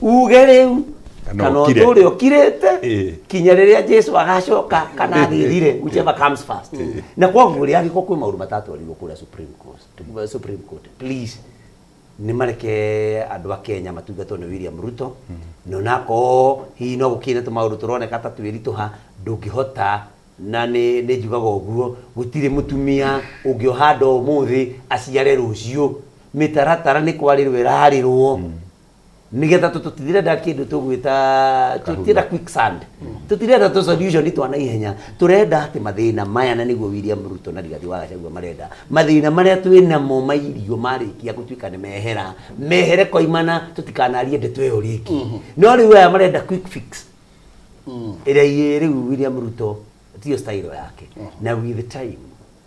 uge rĩu Kana kana ũkire. ũtũre ũkirĩte Ĩĩ. kinya rĩrĩa Jesu agacoka kana agĩthire, whichever comes first. Na kwoguo rĩ, angĩkorwo kwĩ maũndũ matatwarirwo kũrĩa Supreme Court, Supreme Court, please nĩ mareke andũ a Kenya matungatwo nĩ William Ruto. Na onakorwo hihi no gũkĩrĩ na tũmaũndũ tũroneka ta twĩritũha, ndũngĩhota, na nĩ nĩ njugaga ũguo, gũtirĩ mũtumia ũngĩoha nda ũmũthĩ aciare rũciũ. Mĩtaratara nĩ kwarĩrwo ĩrarĩrwo nĩgetha tũtirenda kĩndũ tũgwĩta, tũtirenda quicksand, tũtirenda tũ solution twa naihenya. Tũrenda atĩ mathĩna maya, na nĩguo William Ruto na Rigathi wa Gachagua marenda, mathĩna marĩa twĩ namo ma irio marĩkia gũtuĩka nĩ mehera, mehere koimana, tũtikanarie ndeto ĩyo rĩngĩ. No rĩu aya marenda quick fix ĩrĩa rĩu William Ruto tiyo style yake. Na with time,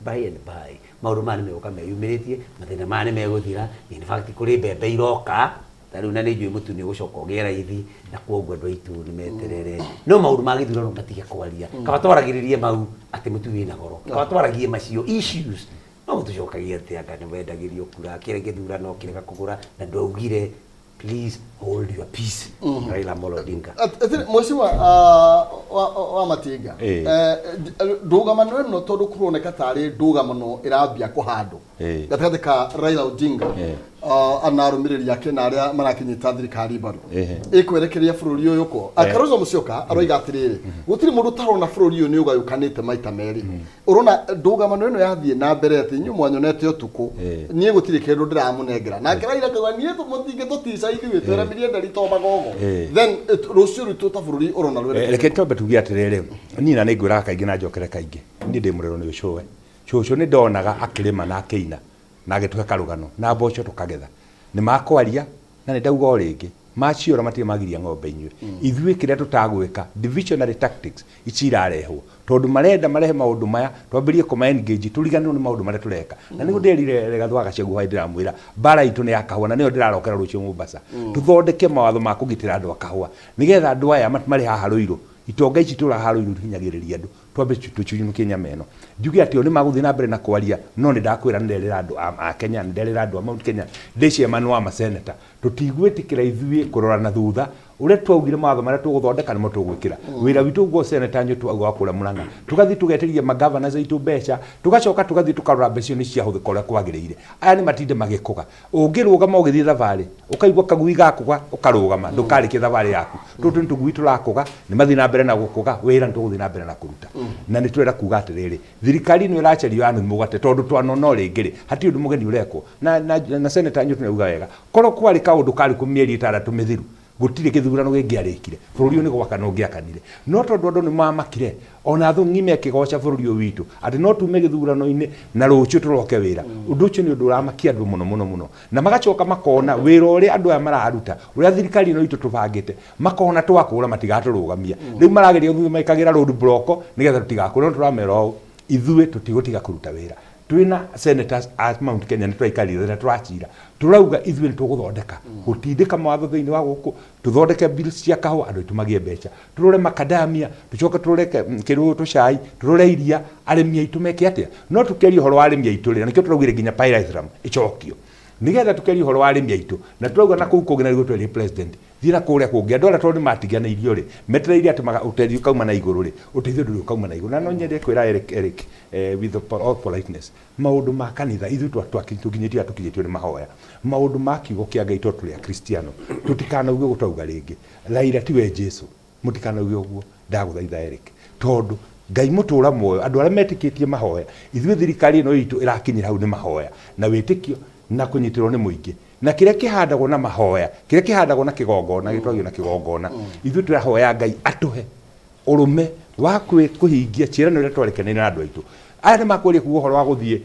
by and by, maũndũ maya nĩ megũka meyumĩrĩtie, mathĩna maya nĩ megũthira. In fact, kũrĩ mbembe iroka ta rĩu, na nĩ njũĩ mũtu nĩ ũgũcoka ũgĩe raithi, na kwoguo andũ aitũ nĩ meterere. No maũndũ ma gĩthurano matige kwaria, kaba twaragĩrĩrie mau atĩ mũtu wĩna goro, kaba twaragie macio issues. No gũtũcokagia atĩ anga nĩ wendagĩrio kura kĩrĩa gĩthurano kĩrega kũgũra na ndwaugire. Please hold your peace, Raila Amolo Odinga. Mheshimiwa wa Matinga, ndũgamano ĩno, tondũ kũroneka tarĩ ndũgamano ĩrambia kũhandwo gatagatĩ ka Raila Odinga na arũmĩrĩri ake na arĩa marakĩnyita thirikari mbaru, ĩkwerekeria bũrũri ũyũ ko? Kalonzo Musyoka aroiga atĩrĩrĩ, gũtirĩ mũndũ ũtarona bũrũri ũyũ nĩ ũgayũkanĩte maita merĩ. Ũrona ndũgamano ĩno yathiĩ na mbere atĩ inyuĩ mwanyonete ũtukũ, niĩ gũtirĩ kĩndũ ndĩramũnengera. Nake Raila akauga, niĩ mũtingĩtũtica ithuĩ tweramirie nderi to magogo. Then rũciũ rwitũ ta bũrũri ũrona rwerekeire? Reke twambe tuge atĩrĩrĩ, niĩ na nĩngwĩraga kaingĩ na njokere kaingĩ, niĩ ndĩ mũrerwo nĩ ũcũwe. Cũcũ nĩ ndonaga akĩrĩma na akĩina na agĩtũhe karũgano na mboco tũkagetha. Nĩ makwaria na nĩ ndauga o rĩngĩ, maciũra matirĩ magiria ng'ombe inyue. Ithuĩ kĩrĩa tũtagwĩka, divisionary tactics ici irarehwo tondũ marenda marehe maũndũ maya twambĩrie kũma engage, tũriganĩrwo nĩ maũndũ marĩa tũreka. Na nĩguo ndĩrire Rigathĩ wa Gachagua hwaĩ, ndĩramwĩra mbara itũ nĩ ya kahũa, na nĩyo ndĩrarokera rũciũ Mombasa. Tũthondeke mawatho ma kũgitĩra andũ a kahũa nĩgetha andũ aya marĩ haha Rũirũ, itonga ici tũra haha Rũirũ hinyagĩrĩria andũ, twambe tũcunyũkie nyama ĩno. Njuge atĩ o nĩ magũthiĩ na mbere na kwaria, no nĩ ndakwĩra, nĩ nderĩra andũ a Kenya, nĩ nderĩra andũ a Mount Kenya, ndĩ chairman wa maseneta, tũtigwĩtĩkĩra ithuĩ kũrora na thutha. Ũrĩa twaugire mawatho marĩa tũgũthondeka nĩmo tũgwĩkĩra. Wĩra witũ ũguo seneta nyũ twauga wa kũrĩa Murang'a, tũgathiĩ tũgetĩria magavana aitũ mbeca, tũgacoka tũgathiĩ tũkarora mbeca icio nĩ ciahũthĩka ũrĩa kwagĩrĩire. Aya nĩ matinde magĩkũga. Ũngĩrũgama ũgĩthiĩ thabarĩ ũkaigua kagui gakũga ũkarũgama, ndũkarĩkie thabarĩ yaku. Tũtũ nĩ tũgui tũrakũga, nĩ mathiĩ na mbere na gũkũga, wĩra nĩ tũgũthiĩ na mbere na kũruta. Na nĩ tũrenda kuga atĩrĩrĩ, thirikari ĩno ĩracario ya nuthu mũgate, tondũ twanona o rĩngĩ rĩ, hatirĩ ũndũ mũgeni ũrekwo. Na seneta Nyutu nĩauga wega, korwo kwarĩ kaũndũ karĩ kuo mĩeri 6 mĩthiru, gũtirĩ gĩthurano gĩngĩarĩkire, bũrũri ũyũ nĩ gwakana ũngĩakanire. No tondũ andũ nĩ mamakire, ona thũ ng'ima ĩkĩgoca bũrũri ũyũ witũ atĩ no tume gĩthurano-inĩ na rũciũ tũroke wĩra, ũndũ ũcio nĩ ũndũ ũramakia andũ mũno mũno mũno. Na magacoka makona wĩra ũrĩa andũ aya mararuta, ũrĩa thirikari ĩno itũ tũbangĩte, makona twakũra matigatũrũgamia. Rĩu marageria gũthiĩ mekagĩra road block nĩgetha tũtigakũre. No tũramera ũũ, ithuĩ tũtigũtiga kũruta wĩra. Twĩna senators a Mount Kenya nĩ twaikarire na twacira, tũrauga ithuĩ nĩ tũgũthondeka gũtindĩka mawatho thĩinĩ wa gũkũ, tũthondeke bills cia kahũa andũ aitũ magĩe mbeca, tũrore macadamia, tũcoke tũrore kĩrũ tũcai, tũrore iria arĩmi aitũ meke atĩa. No tũkĩaria ũhoro wa arĩmi aitũ rĩ, na nĩkĩo tũraugire nginya pyrethrum ĩcokio, nĩgetha tũkĩaria ũhoro wa arĩmi aitũ. Na tũrauga na kũu kũngĩ, na nĩguo twerire president, thiĩ na kũrĩa kũngĩ, andũ arĩa tondũ nĩ matiganĩirio rĩ, metereire atĩ ũteithio ũkauma na igũrũ rĩ, ũteithio ndũrĩ ũkauma na igũrũ. Na no nyende kwĩra Eric, Eric, with all politeness, maũndũ ma kanitha ithuĩ tũkinyĩtio harĩa tũkinyĩtio nĩ mahoya, maũndũ ma kiugo kĩa Ngai, tondũ tũrĩ akristiano, tũtikanauge ũguo twauga rĩngĩ, Raila tiwe Jesu. Mũtikanauge ũguo, ndagũthaitha Eric, tondũ Ngai mũtũra muoyo, andũ arĩa metĩkĩtie mahoya, ithuĩ thirikari ĩno itũ ĩrakinyĩra hau nĩ mahoya na wĩtĩkio na kũnyitĩrwo nĩ mũingĩ. Na kĩrĩa kĩhandagwo na mahoya, kĩrĩa kĩhandagwo na kĩgongona gĩtwagio na kĩgongona. Ithuĩ tũrahoya Ngai atũhe ũrũme wa kũhingia ciĩranĩro iria twarekanĩire na andũ aitũ. Aya nĩ makwaria kuga ũhoro wa gũthiĩ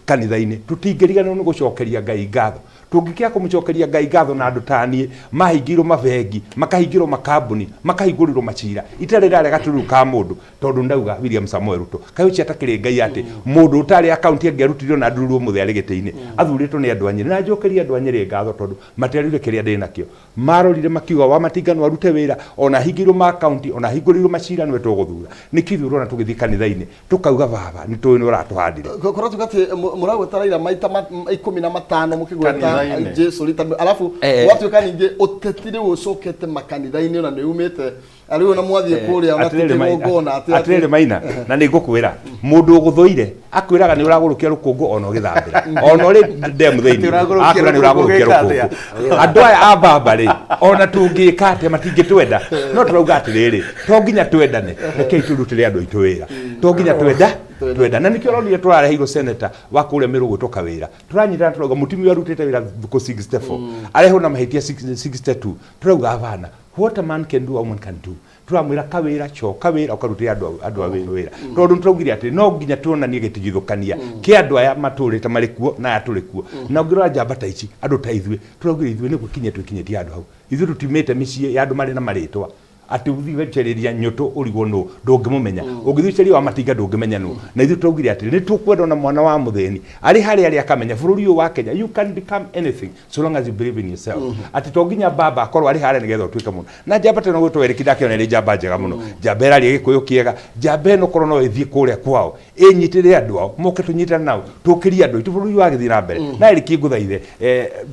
kanitha-inĩ, tũtingĩriganĩrwo nĩ gũcokeria Ngai ngatho. Tũngĩkĩaga kũmũcokeria Ngai ngatho na andũ ta niĩ mahingĩirwo mabengi, makahingĩrwo makambuni, makahingũrĩrwo macira, itarĩ ndarĩa gatururu ka mũndũ, tondũ ndauga William Samoei Ruto, kaĩ ũcio atakĩrĩ Ngai atĩ mũndũ ũtarĩ akaunti angĩarutirio na ndururu ũmũthĩ arĩ gĩtĩ-inĩ, athurĩtwo nĩ andũ a Nyĩrĩ. Na njokerie andũ a Nyĩrĩ ngatho tondũ matiarire kĩrĩa ndĩ nakĩo. Marorire makiuga Wamatinga no arute wĩra, ona ahingĩirwo ma akaunti, ona ahingũrĩirwo macira nĩwe tũgũthura. Nĩkĩo ithuĩ ũrona tũgĩthiĩ kanitha-inĩ tũkauga baba nĩ tũĩ nĩ ũratũhandire. Korwo tuga atĩ Mũragweta Raila maita 15 mũkĩgweta Kanitha-inĩ. Jesu rita arabu gwatuĩka ningĩ ũteti rĩu ũcokete makanitha-inĩ ona nĩ umĩte rĩu ona mwathiĩ kũrĩa ona ti Atĩrĩrĩ kĩgongona atĩ atĩrĩrĩ maina na nĩ ngũkwĩra mũndũ ũgũthũire akwĩraga nĩ ũragũrũkia rũkũngũ ona ũgĩthambĩra ona ũrĩ ndemu thĩinĩ Atĩ ũragũrũkia akwĩra nĩ ũragũrũkia rũkũngũ gĩka rũkũngũ andũ aya a baba rĩ ona tũngĩka atĩa matingĩtwenda no tũrauga atĩrĩrĩ to nginya twendane rekei tũrutĩre andũ aitũ wĩra to nginya twenda twenda na nĩkĩo ũronire tũrareheirwo senator wa kũrĩa Mĩrũ gwĩtwo Kawĩra tũranyitana tũrauga mũtumia arutĩte wĩra thukũ 64 arehwo na mahĩtia 62 tũrauga abana what a man can do a woman can do tũramwĩra kawĩra coka wĩra ũkarutĩra andũ a wĩra tondũ nĩtũraugire atĩ no nginya tuonanie gĩtigithũkania kĩa andũ aya matũrĩte marĩ kuo na aya tũrĩ kuo na ũngĩrora njamba ta ici andũ ta ithuĩ tũraugire ithuĩ nĩ gwĩkinyia twĩkinyĩtie handũ hau ithuĩ tũtiumĩte mĩciĩ ya andũ marĩ na marĩtwa atĩ ũthiĩ gũcarĩria nyũtũ ũrigwo nũ ndũngĩmũmenya ũngĩthiĩ ũcarie wa matinga ndũngĩmenya nũ na ithuĩ tũraugire atĩ nĩ tũkwenda ona mwana wa mũthĩni arĩ harĩa arĩ akamenya bũrũri ũyũ wa Kenya you can become anything so long as you believe in yourself atĩ to nginya baba akorwo arĩ harĩa nĩgetha ũtuĩke mũndũ na njamba teno gwĩtwo Eric ndakĩona ĩrĩ njamba njega mũno njamba ĩraria gĩkũyũ kĩega njamba ĩno korwo no ĩthiĩ kũrĩa kwao ĩnyitĩre andũ ao moke tũnyitane nao tũkĩrie andũ aitũ bũrũri wagĩthiĩ na mbere na Eric ngũthaithe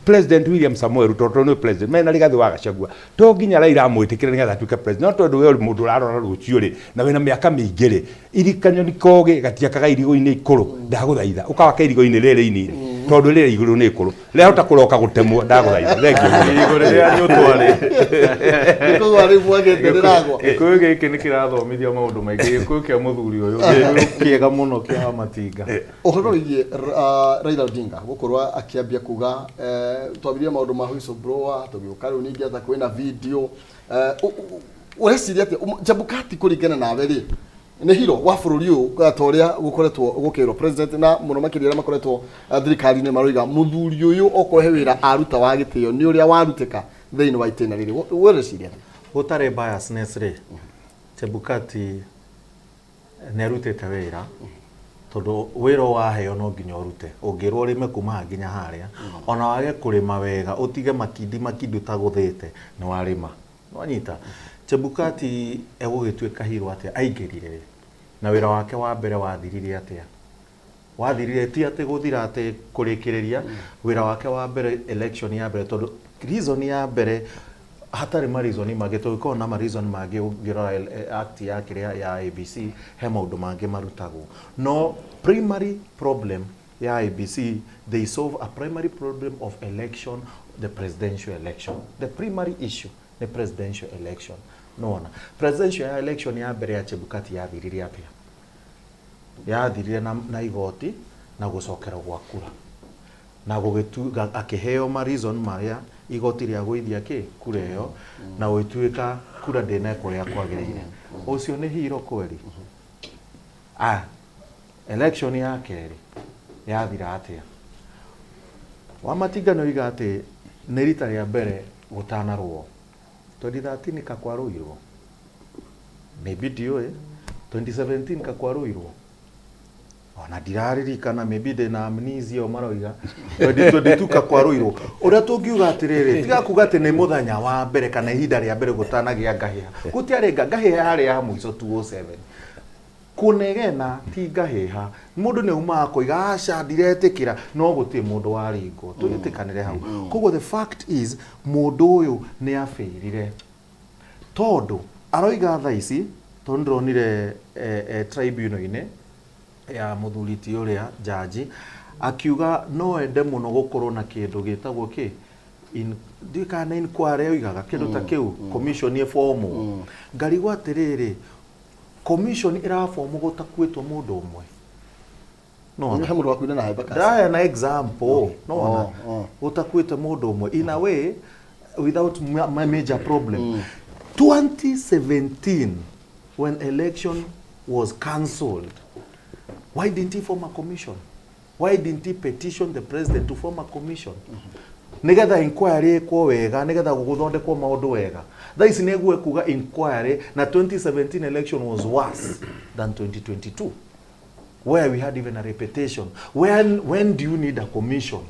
President William Samoei Ruto tondũ nĩwe president mena Rigathĩ wa Gachagua to nginya Raila amwĩtĩkĩre nĩgetha atuĩke president no tondũ we ũrĩ mũndũ ũrarora rũciũ rĩ na wĩna mĩaka mĩingĩ rĩ irikanyoni kogĩ gatiakaga irigo-inĩ ikũrũ ndagũthaitha ũkawaka irigo-inĩ rĩrĩ inini tondũ rĩrĩ igũrũ nĩ ikũrũ rĩahota kũroka gũtemwo ndagũthaitha thengiũ mũno. Irigũ rĩrĩa nyũtwa rĩ. Gĩkũyũ arĩ mwagĩte rĩragwa. Gĩkũyũ gĩkĩ nĩ kĩrathomithia maũndũ maingĩ. Gĩkũyũ kĩa mũthuri ũyũ gĩkũyũ kĩega mũno kĩa Wamatinga. Ũhoro wĩgiĩ Raila Odinga gũkorwo akĩambia kuga twambirie maũndũ ma whistleblower tũgĩũka rĩu ningĩ ata kwĩna video ũreciria atĩa Chebukati kũringana nawe rĩ nĩ hero wa bũrũri ũyũ ta ũrĩa gũkoretwo gũkĩrwo president na mũno makĩria arĩa makoretwo thirikari-inĩ maroiga mũthuri ũyũ okorwo he wĩra aruta wa gĩtĩo nĩ ũrĩa warutĩka thĩinĩ wa itĩna rĩrĩ ũreciria atĩa? Gũtarĩ biasness rĩ, Chebukati nĩ arutĩte wĩra tondũ wĩra waheo no nginya ũrute ũngĩrwo ũrĩme kuma haha nginya harĩa ona wage kũrĩma wega ũtige makindi makindi ũtagũthĩte nĩ warĩma nwanyita Chebukati egũgĩtuĩka hero atĩa aingĩrire na wĩra wake wa mbere wathirire atĩa wathirire ti atĩ gũthira atĩ kũrĩkĩrĩria wĩra wake wa mbere election ya mbere tondũ reason ya mbere hatarĩ ma reason mangĩ tũngĩkorwo na ma reason mangĩ ũngĩrora act ya kĩrĩa ya ABC he maũndũ mangĩ marutagwo no primary problem ya ABC they solve a primary problem of election the presidential election the primary issue nĩ presidential election nona presidential election ya mbere ya Chebukati yathirire atĩa yathirire na igoti na gũcokerwo gwa kura na gũgĩtu akĩheo ma reason marĩa igoti rĩa gũithia kĩ kura ĩyo na gũgĩtuĩka kura ndĩnekwo ũrĩa kwagĩrĩire ũcio nĩ hero kweli ah election ya kerĩ yathira atĩa Wamatinga nĩ oiga atĩ nĩ rita rĩa mbere gũtanarũo 2013 kakwarũirwo maybe ndiũĩ 2017 kakwarũirwo ona ndiraririkana maybe ndĩna amnesia o maroiga 2022 kakwarũirwo ũrĩa tũngiuga atĩrĩrĩ tiga kuga atĩ nĩ mũthenya wa mbere kana ihinda rĩa mbere gũtanagĩa ngahĩha gũtiarĩ ngahĩha yarĩ ya mũico 207 kũnegena ti ngahĩha mũndũ nĩ aumaga koiga aca ndiretĩkĩra no gũtirĩ mũndũ waringwo tũgĩtĩkanĩre hau koguo the fact is mũndũ ũyũ nĩ abĩrire tondũ aroiga thaa ici tondũ ndĩronire tribunal-inĩ ya mũthuri ti ũrĩa jaji akiuga no ende mũno gũkorwo na kĩndũ gĩtagwo kĩ ndiũĩ kana nĩ inquiry oigaga kĩndũ ta kĩu commission ĩbomwo ngarigwo atĩrĩrĩ commission ĩrabomwo gũtakuĩtwo mũndũ ũmwe no he mũndũ wakuire na hemba ndĩraheana example nona gũtakuĩte mũndũ ũmwe in a way without major problem 2017 when election was cancelled why didn't he form a commission why didn't he petition the president to form a commission nigetha inquiry ĩkwo wega nigetha gũthondekwo maũndũ wega thaa ici nĩ kuga inquiry na 2017 election was worse than 2022 where we had even a repetition when do you need a commission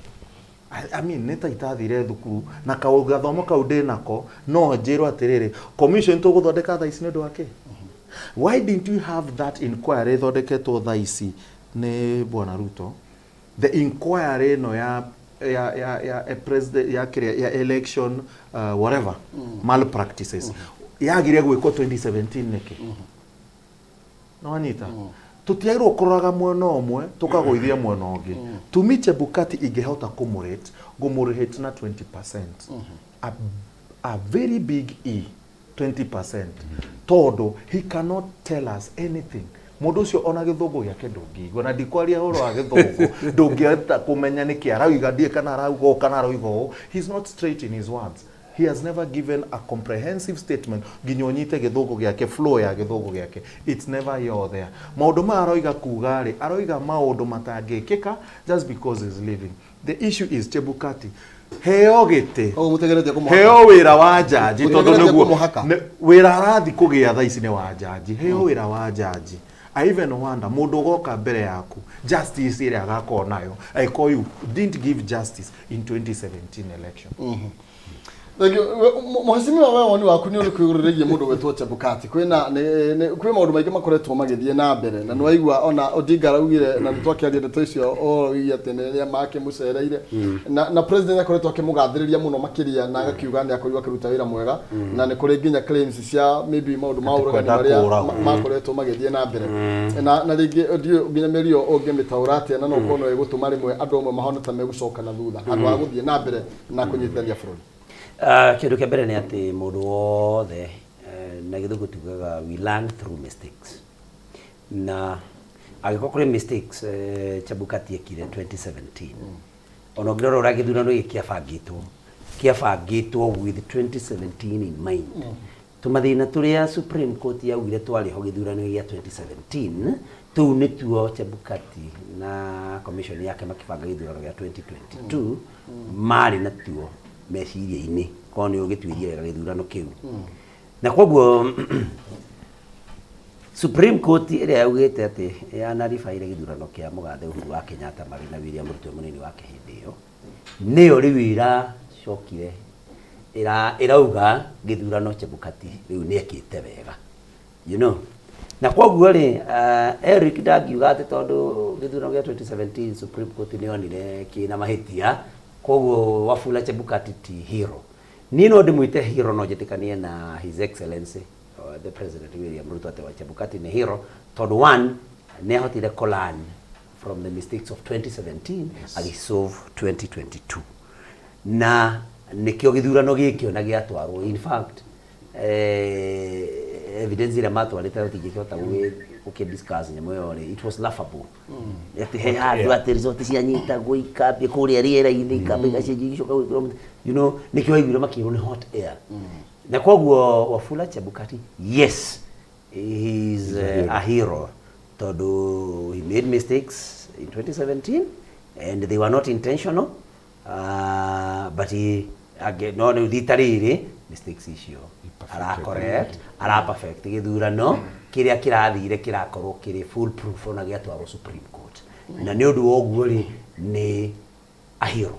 I mean nĩ ta itathire thukuru na gathomo kau ndĩ nako no njĩrwo atĩrĩrĩ commission tũgũthondeka thaa ici nĩ ũndũ wa kĩ why didn't we have that inquiry ĩthondeketwo thaa ici nĩ bwana Ruto The inquiry ĩno ya ya ya ya a president ya kĩrĩa ya election whatever malpractices yagire gwĩkwo 2017 nĩkĩ? Nĩwanyita? Tũtiagĩrĩirwo kũroraga mwena ũmwe tũkagũithia mwena ũngĩ. To me Chebukati ingĩhota kũmũrate, ngũmũrate na 20%. A very big E, 20%. Tondũ he cannot tell us anything. Mũndũ ũcio ona gĩthũngũ gĩake ndũngĩigua, na ndikwaria ũhoro wa gĩthũngũ, ndũngĩhota kũmenya nĩkĩ arauga, ndiũĩ kana arauga ũũ kana arauga ũũ. He's not straight in his words. He has never given a comprehensive statement nginya ũnyite gĩthũngũ gĩake, flow ya gĩthũngũ gĩake. It's never here or there. Maũndũ maya aroiga kuga rĩ, aroiga maũndũ matangĩkĩka just because he's leaving. The issue is Chebukati, heo gĩtĩ, Koguo mũtegeretie kũmũhaka. heo wĩra wa njanji, tondũ Mũtegeretie nĩguo kũmũhaka. wĩra arathi kũgĩa thaa ici nĩ wa njanji, heo wĩra wa njanji. I even wonder mũndũ ũgoka mbere yaku justice ĩrĩa agakorwo nayo angĩkorwo you didn't give justice in 2017 election. Thank you. Mheshimiwa, we woni waku nĩ ũrĩkũ igũrũ rĩgiĩ mũndũ gwĩtwo Chebukati? Kwĩna kwĩ maũndũ maingĩ makoretwo magĩthiĩ na mbere na nĩwaigua ona Odinga araugire, na nĩtwakĩaria ndeto icio ũhoro wĩgiĩ atĩ nĩ rĩrĩa makĩmũcereire na president akoretwo akĩmũgathĩrĩria mũno makĩria na agakiuga nĩ akorirwo akĩruta wĩra mwega, na nĩ kũrĩ nginya claims cia maybe maũndũ ma Atĩ ũragani kwenda marĩa kũũragwo. makoretwo magĩthiĩ na mbere na rĩngĩ ndiũĩ nginya mĩario ũngĩmĩtaũra atĩa, na no ũkorwo no ĩgũtũma rĩmwe andũ amwe mahone ta megũcoka na thutha handũ ha gũthiĩ na mbere na kũnyitithania bũrũri. Kĩndũ kĩa mbere nĩ atĩ mũndũ wothe, na gĩthũngũ tugaga we learn through mistakes, na angĩkorwo kũrĩ mistakes Chebukati ekire 2017, ona ũngĩrora ũrĩa gĩthurano gĩkĩ kĩabangĩtwo with 2017 in mind, tũmathĩna tũrĩa Supreme Court yaugire twarĩ ho gĩthurano gĩa 2017, tũu nĩtuo Chebukati na commission yake makĩbanga gĩthurano gĩa 2022 marĩ natuo meciria-inĩ, korwo nĩ ũgĩtuĩria wega gĩthurano kĩu. Na koguo Supreme Court ĩrĩa yaugĩte atĩ yanaribaire gĩthurano kĩa mũgathe Uhuru wa Kenyatta marĩ na William Ruto mũnini wake hĩndĩ ĩyo, nĩyo rĩu ĩracokire ĩrauga gĩthurano Chebukati rĩu nĩekĩte wega, you know. Na koguo rĩ, Eric ndangiuga atĩ tondũ gĩthurano gĩa 2017 Supreme Court nĩyonire kĩna mahĩtia, koguo Wafula Chebukati ti hero. Niĩ no ndĩmwĩte hero, no njĩtĩkanie na His Excellency the President William Ruto atĩ wa Chebukati nĩ hero, tondũ one, nĩ ahotire kũ learn from the mistakes of 2017, agĩsolve 2022, na nĩkĩo gĩthurano gĩkĩ ona gĩatwarwo. In fact, evidence ĩrĩa matwarĩte tũtingĩkĩhota gũkĩ discuss nyamũ ĩyo rĩ, it was laughable atĩ he handũ atĩ result cianyitagwo ikambia kũrĩa rĩera-inĩ, ikamba igacenjia igicoka gwĩkĩrwo mũtĩ. You know, nĩkĩo waiguire makĩrwo nĩ hot air. Na koguo Wafula Chebukati, yes, he is a hero tondũ he made mistakes in 2017 and they were not intentional, but he, again, no rĩu rita rĩrĩ mistakes icio ara correct, ara perfect gĩthurano kĩrĩa kĩrathire kĩrakorwo kĩrĩ full proof ona gĩatwarwo Supreme Court, na nĩ ũndũ wa ũguo rĩ, nĩ a hero.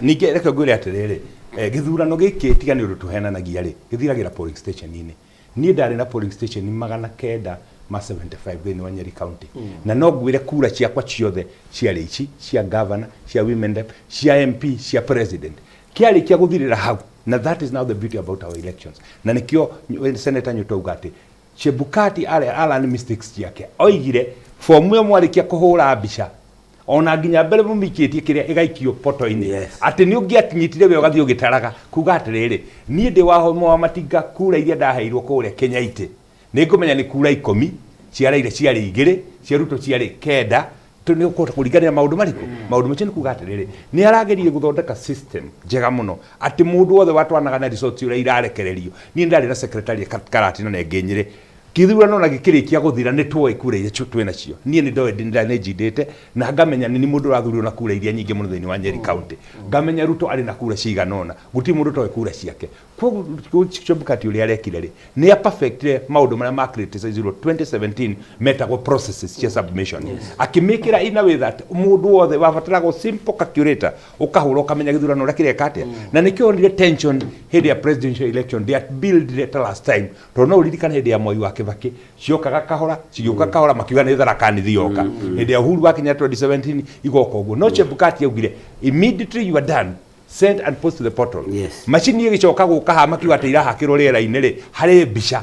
Ningĩ reke ngwĩre atĩrĩrĩ, gĩthurano gĩkĩ tiga nĩ ũndũ tũhenanagia rĩ, gĩthiragĩra polling station-inĩ. Niĩ ndarĩ na polling station 975 thĩinĩ wa Nyeri County, na no ngwĩre kura ciakwa ciothe ciarĩ ici cia governor, cia women rep, cia MP, cia president, kĩarĩkia gũthirĩra hau. Na that is now the beauty about our elections, na nĩkĩo Senator Nyoto auga atĩ Chebukati arĩa aran mistakes ciake, oigire fomu ĩyo mwarĩkia kũhũra mbica ona nginya mbere mũmĩikĩtie kĩrĩa ĩgaikio poto-inĩ, atĩ nĩ ũngĩakinyitire we ũgathiĩ ũgĩtaraga kuga atĩrĩrĩ, niĩ ndĩ wa homo wa matinga, kura iria ndaheirwo kũrĩa Kenyaitĩ nĩ ngũmenya nĩ kura 10 cia Raila ciarĩ 2, cia Ruto ciarĩ 9, nĩ ũkũhota kũringania maũndũ marĩkũ. Maũndũ macio nĩ kuga atĩrĩrĩ, nĩ arageririe gũthondeka system njega mũno atĩ mũndũ wothe watwaranaga na results ũrĩa irarekererio. Niĩ ndarĩ na secretary Karatina na ĩngĩ Nyĩrĩ, gĩthurano na gĩkĩrĩkia gũthira nĩ twoĩ kura iria twĩ nacio. Niĩ nĩ ndoĩ nĩ njindĩte na ngamenya nĩ mũndũ ũrathurirwo na kura iria nyingĩ mũno thĩinĩ wa Nyeri County, ngamenya Ruto arĩ na kura cigana ũna, gũtirĩ mũndũ ũtoĩ kura ciake. Koguo Chebukati ũrĩa arekire rĩ, nĩ a perfectire maũndũ marĩa ma criticizirwo 2017 metagwo processes cia submission. Akĩmĩkĩra in a way that mũndũ wothe wabataragwo simple calculator ũkahũra ũkamenya gĩthurano ũrĩa kĩreka atĩa. Na nĩkĩo onire tension hĩndĩ ya presidential election they had build it last time tondũ no ũririkane hĩndĩ ya Mwai wa Kĩbakĩ ciokaga kahora cigĩũka kahora makiuga nĩ Tharaka Nithi yoka. Hĩndĩ ya Uhuru wa Kenyatta 2017 igoka ũguo. No Chebukati augire immediately you are done send and post to the portal. Macini ĩgĩcoka gũka haha makiuga atĩ irahakĩrwo rĩera-inĩ rĩ harĩ mbica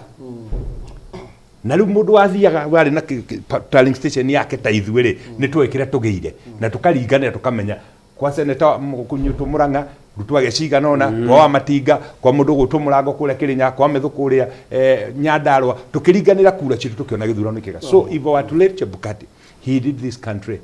na rĩu mũndũ wathiaga warĩ na tallying station yake ta ithuĩ rĩ nĩ twoĩ kĩrĩa tũgĩire na tũkaringanĩra tũkamenya kwa seneta Nyũtũ Mũrang'a Ruto agĩa cigana ũna kwa Wamatinga kwa mũndũ ũgwĩtwo Mũrango kũrĩa Kĩrĩnyaga kwa Methũ kũrĩa Nyandarũa tũkĩringanĩra kura citũ tũkĩona gĩthurano kĩega. So if I were to rate Chebukati, he did this country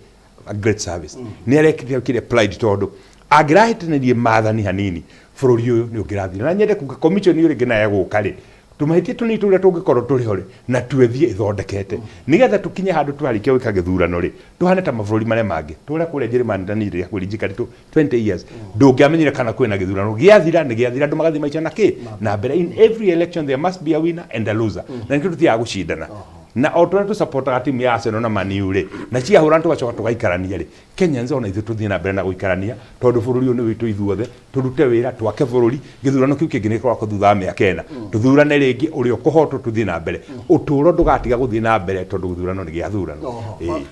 a great service. Nĩ arekire kĩrĩa pride tondũ angĩrahĩtanirie maathani hanini bũrũri ũyũ nĩ ũngĩrathire. Na nyende kuga commission ĩyo rĩngĩ nayo gũka rĩ, tũmahĩtia tũnini tũrĩa tũngĩkorwo tũrĩ ho rĩ, na twethiĩ ĩthondekete nĩgetha tũkinye handũ twarĩkia gwĩka gĩthurano rĩ, tũhane ta mabũrũri marĩa mangĩ. Tũrĩa kũrĩa Njĩrĩmani na niĩ rĩrĩa kwĩri njikarĩtwo 20 years ndũngĩamenyire kana kwĩna gĩthurano gĩathira nĩ gĩathira, andũ magathiĩ maica na kĩ na mbere. In every election there must be a winner and a loser, na nĩkĩo tũthiaga gũcindana na o tũrĩa tũsupportaga timu ya Arsenal na Man U rĩ, na ciahũra tũgacoka tũgaikarania rĩ, Kenyans ona ithuĩ tũthiĩ na mbere na gũikarania tondũ bũrũri ũyũ nĩ witũ ithuothe, tũrute wĩra twake bũrũri. Gĩthurano kĩu kĩngĩ nĩ gĩkoragwo thutha wa mĩaka ĩna, tũthurane rĩngĩ, ũrĩa ũkũhotwo tũthiĩ na mbere, ũtũũro ndũgatiga gũthiĩ na mbere tondũ gĩthurano nĩ gĩathurano.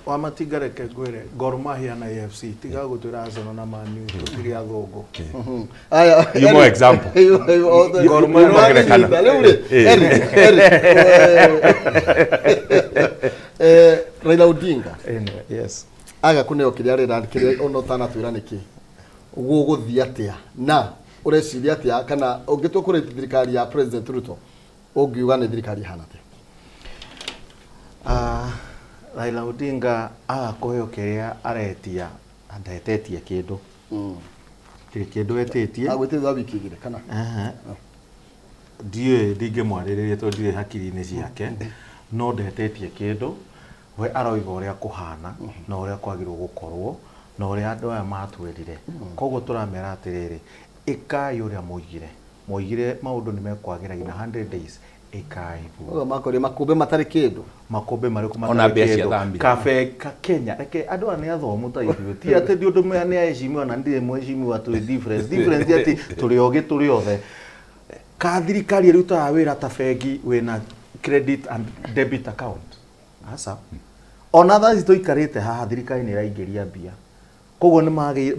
Wamatinga reke ngwĩre Gor Mahia na AFC tiga gũtwĩra Arsenal na Man U tũtirĩ athũngũ. Aya, You more example. Gor Mahia. Ngerekano. Rĩu rĩ, Eric, Eric, Raila Odinga Anyway, yes. Aga kũneo kĩrĩa arenda kĩrĩa ona ũtanatwĩra nĩkĩ gũgũthiĩ atĩa na ũreciria atĩa kana ũngĩtua kũrĩ thirikari ya President Ruto ũngiuga nĩ thirikari ĩhana atĩa? Raila Odinga aga kũheo kĩrĩa aretia, ndetetie kĩndũ. Gũtirĩ kĩndũ etĩtie. Agwĩtĩte thutha wa wiki igĩrĩ kana? Aha. Ndiũĩ, ndingĩmwarĩrĩria tondũ ndirĩ hakiri-inĩ ciake, no ndetĩtie kĩndũ. We aroiga ũrĩa kũhana na ũrĩa kwagĩrĩirwo gũkorwo na ũrĩa andũ aya matwĩrire. Koguo tũramera atĩrĩrĩ, ĩkai ũrĩa mwoigire. Mwoigire maũndũ nĩ mekwagĩra in 100 days, ĩkai guo. Ũguo makorire makũmbĩ matarĩ kĩndũ. Makũmbĩ marĩkũ Ona matarĩ mbĩa cia kĩndũ? thambia. Kabe ka Kenya, reke andũ aya nĩ athomu ta ithuĩ. Ti atĩ ndi ũndũ nĩ aheshimiwa na ndirĩ mheshimiwa twĩ difference. Difference ti atĩ tũrĩ ogĩ tũrĩ othe. Ka thirikari ĩrutaga wĩra ta bengi wĩna credit and debit account. Aca. Ona thaa ici tũikarĩte haha thirikari nĩ ĩraingĩria mbia. Koguo nĩ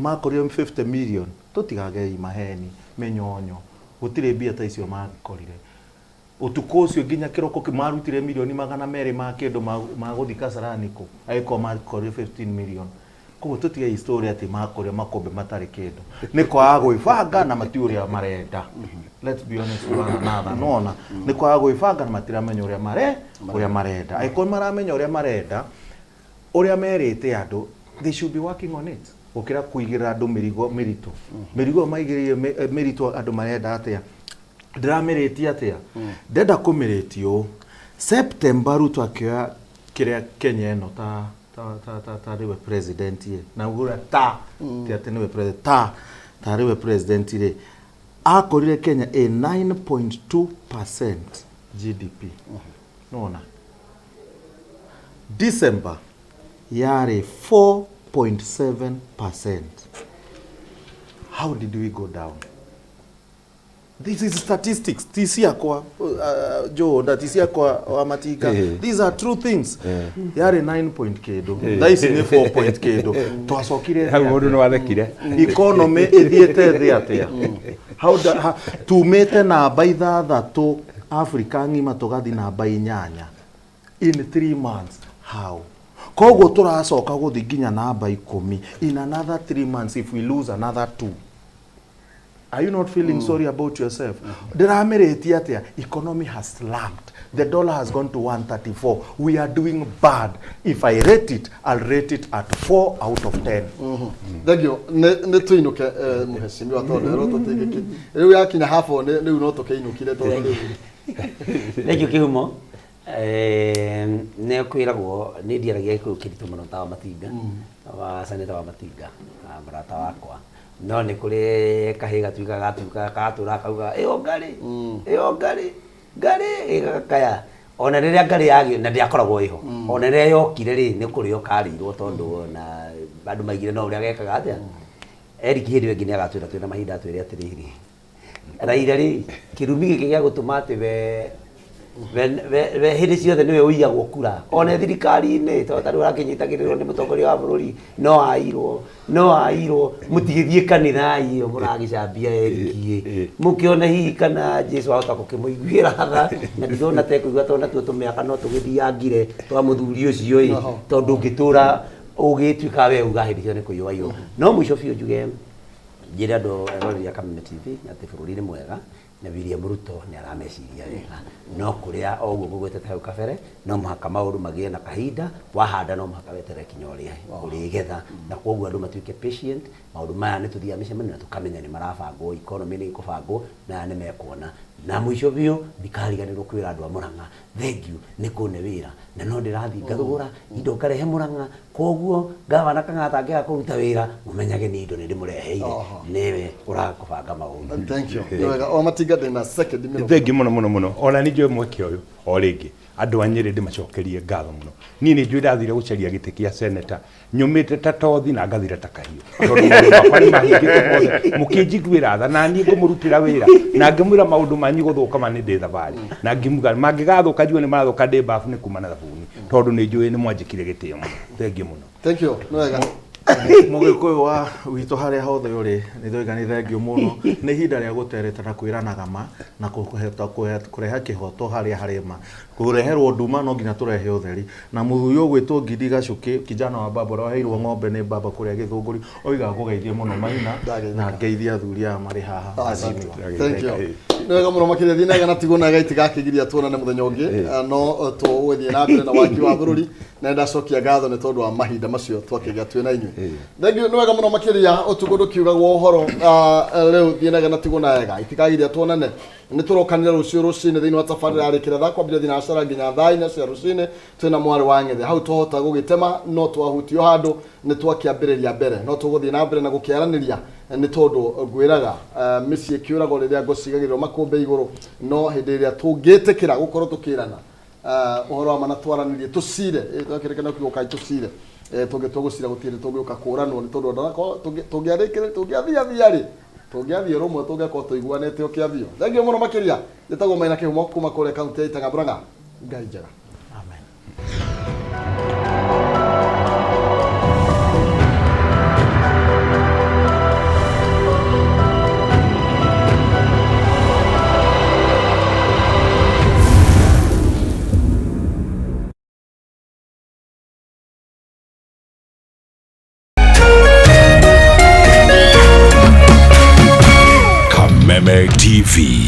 makorire 50 million. Tũtigagei maheni, mĩnyonyo. Gũtirĩ mbia ta icio makorire. Ũtukũ ũcio nginya kĩroko kĩu marutire mirioni magana merĩ ma kĩndũ ma gũthiĩ Kasarani kũ? Angĩkorwo makorire 15 million. Koguo tũtige story atĩ makorire makũmbĩ matarĩ kĩndũ. Nĩ kwaga gwĩbanga na matiũĩ ũrĩa marenda. Let's be honest with one another. Nĩwona? Nĩ kwaga gwĩbanga na matiramenya ũrĩa ũrĩa marenda. Angĩkorwo maramenya ũrĩa marenda, ũrĩa merĩte andũ, they should be working on it. Gũkĩra kũigĩrĩra andũ mĩrigo mĩritũ. Mĩrigo ĩyo maigĩrĩire mĩritũ andũ marenda atĩa? Ndĩramĩrĩtie atĩa? Ndenda kũmĩrĩtie ũũ. September Ruto akĩoya kĩrĩa Kenya ĩno ta ta ta ta ta rĩwe president ĩ. Na ũguo ta ti atĩ nĩwe president, ta ta rĩwe president rĩ. Akorire Kenya ĩ 9.2% GDP. Nĩwona? December yarĩ 4.7%. How did we go down? This is statistics. Ti ciakwa, Joe, na ti ciakwa wa Matinga. These are true things. Yarĩ 9 point kĩndũ. Thaa ici nĩ 4 point kĩndũ. Twacokire Hau thĩ mũndũ atĩa? nĩ wathekire. Economy ĩthiĩte thĩ atĩa? How da, ha, tumĩte namba ithathatũ Africa ng'ima tũgathiĩ namba inyanya in 3 months. How? Koguo tũracoka gũthiĩ nginya namba ikũmi in another 3 months if we lose another 2. Are you not feeling sorry about yourself? Ndĩramĩrĩtie atĩa? Economy has slumped. The dollar has gone to 134. We are doing bad. If I rate it, I'll rate it at 4 out of 10. Thank you. Nĩ tũinũke mũhecimiwa tondũ rĩu tũtingĩki. Rĩu yakinya half four rĩu no tũkĩinũkire tondũ rĩu. Thank you Kĩhumo. Nĩ kwĩragwo nĩ ndiaragia Gĩkũyũ kĩritũ mũno ta wa Matinga, wa Senator wa Matinga, mũrata wakwa. No nĩ kũrĩ kahĩĩ gatuĩkaga gatuĩkaga kagatũra kauga ĩyo ngarĩ, ĩyo ngarĩ, ngarĩ ĩgakaya. Ona rĩrĩa ngarĩ yagĩ na ndĩakoragwo ĩho, ona rĩrĩa yokire rĩ, nĩ kũrĩo karĩirwo tondũ ona andũ maigire no ũrĩa gekaga atĩa. Eric hĩndĩ ĩyo ĩngĩ nĩ agatwĩra twĩna mahinda atwĩre atĩrĩrĩ, Raila rĩ, kĩrumi gĩkĩ gĩa gũtũma atĩ we we hĩndĩ ciothe nĩwe ũiyagwo kura ona thirikari-inĩ tondũ tarĩu arakĩnyitagĩrĩrwo nĩ mũtongoria wa bũrũri no airwo no airwo mũtigĩthiĩ kanitha ĩyo mũragĩcambia Eric ĩ mũkĩone hihi kana Jesu ahota gũkĩmũiguĩra tha na ndirona ta ekũigua tondũ natuo tũmĩaka no tũgĩthiangire twa mũthuri ũcio ĩ tondũ ũngĩtũra ũgĩtuĩka we uga hĩndĩ ciothe nĩ kũiywo waiywo no mũico biũ njuge njĩre andũ eroreri a Kameme TV atĩ bũrũri nĩ mwega na William Ruto nĩ arameciria wega no kũrĩa o ũguo ngũgwetete hau kabere no mũhaka maũndũ magĩe na kahinda wahanda no mũhaka weterere kinya ũrĩa ũrĩgetha na koguo andũ matuĩke patient maũndũ maya nĩ tũthiaga mĩcemanio na tũkamenya nĩ marabangwo economy nĩ ĩkũbangwo na aya nĩ mekuona na mũico biũ ndikariganĩrwo kwĩra andũ a Mũrang'a thengiũ nĩ kũne wĩra na no ndĩrathiĩ ngathũgũra indo ngarehe Mũrang'a koguo gavana Kang'ata angĩaga kũruta wĩra mũmenyage nĩ indo nĩ ndĩmũreheire nĩwe ũrakũbanga maũndũ. Thank you. Nĩ wega. O Matinga ndĩna second mĩrongo. Thengiũ mũno mũno mũno ona niĩ njoe mweke ũyũ o rĩngĩ andũ a Nyĩrĩ ndĩmacokerie ngatho mũno niĩ nĩ njũĩ ndathire gũcaria gĩtĩ kĩa seneta nyũmĩte ta tothi na ngathira ta kahiũ tondũ maũndũ makwa nĩ mahingĩte mothe mũkĩnjiguĩra tha na niĩ ngũmũrutĩra wĩra na ngĩmwĩra maũndũ manyu gũthũka ma nĩ ndĩ thabarĩ na ngimuga mangĩgathũka njigue nĩ marathũka ndĩ babu nĩ kuma na thabuni tondũ nĩ njũĩ nĩ mwanjĩkire gĩtĩo mũno thengiũ mũno. Thank you. Nĩ wega. Mũgĩkũyũ wa witũ harĩa hothe ũrĩ nĩ ndoiga nĩ thengiũ mũno nĩ ihinda rĩa gũtereta na kwĩranaga ma na kũhota kũrehe kĩhoto harĩa harĩ ma kũreherwo nduma no nginya tũrehe ũtheri na mũthuri ũgwĩtwo Ngindi Gacũkĩ kijana wa baba ũrĩa waheirwo ng'ombe nĩ baba kũrĩa Gĩthũngũri oiga ngũgeithie mũno Maina na ngeithie athuri aya marĩ haha Azimio. Thank you. Nĩ wega mũno makĩria thiĩ na tigwo na itigakĩgiria tuonane mũthenya ũngĩ no tũgũthiĩ na mbere na waki wa bũrũri na ndacokia ngatho nĩ tondũ wa mahinda macio twakĩgĩa twĩ na inyuĩ. Thank you, nĩ wega mũno makĩria ũtukũ ndũkiugagwo ũhoro rĩu thiĩ na na tigwo na wega itikagiria tuonane nĩ tũrokanire rũciũ rũcinĩ thĩinĩ wa tabarĩra ya rĩkĩra thaa kwambĩrĩria thinacara nginya thaa inya cia rũcinĩ twĩna mwarĩ wa ng'ethe hau twahota gũgĩtema no twahutio handũ nĩ twakĩambĩrĩria mbere no tũgũthiĩ na mbere na gũkĩaranĩria nĩ tondũ ngwĩraga mĩciĩ kĩũragwo rĩrĩa ngo cigagĩrĩrwo makũmbĩ igũrũ no hĩndĩ ĩrĩa tũngĩtĩkĩra gũkorwo tũkĩrana ũhoro wa mana twaranĩrie tũcire twakĩrekana kiugo kai tũcire tũngĩtua gũcira gũtirĩ tũngĩũka kũranwo nĩ tondũ andũ tũngĩarĩkĩrĩ tũngĩathiathia rĩ tũngĩathiĩ rũmwe tũngĩakorwo tũiguanĩte o kĩathio. Thengiũ mũno makĩria njĩtagwo Maina Kĩhumo kuma kũrĩa kaunti ya Itaga Murang'a. Ngai njega. Amen. Kameme TV.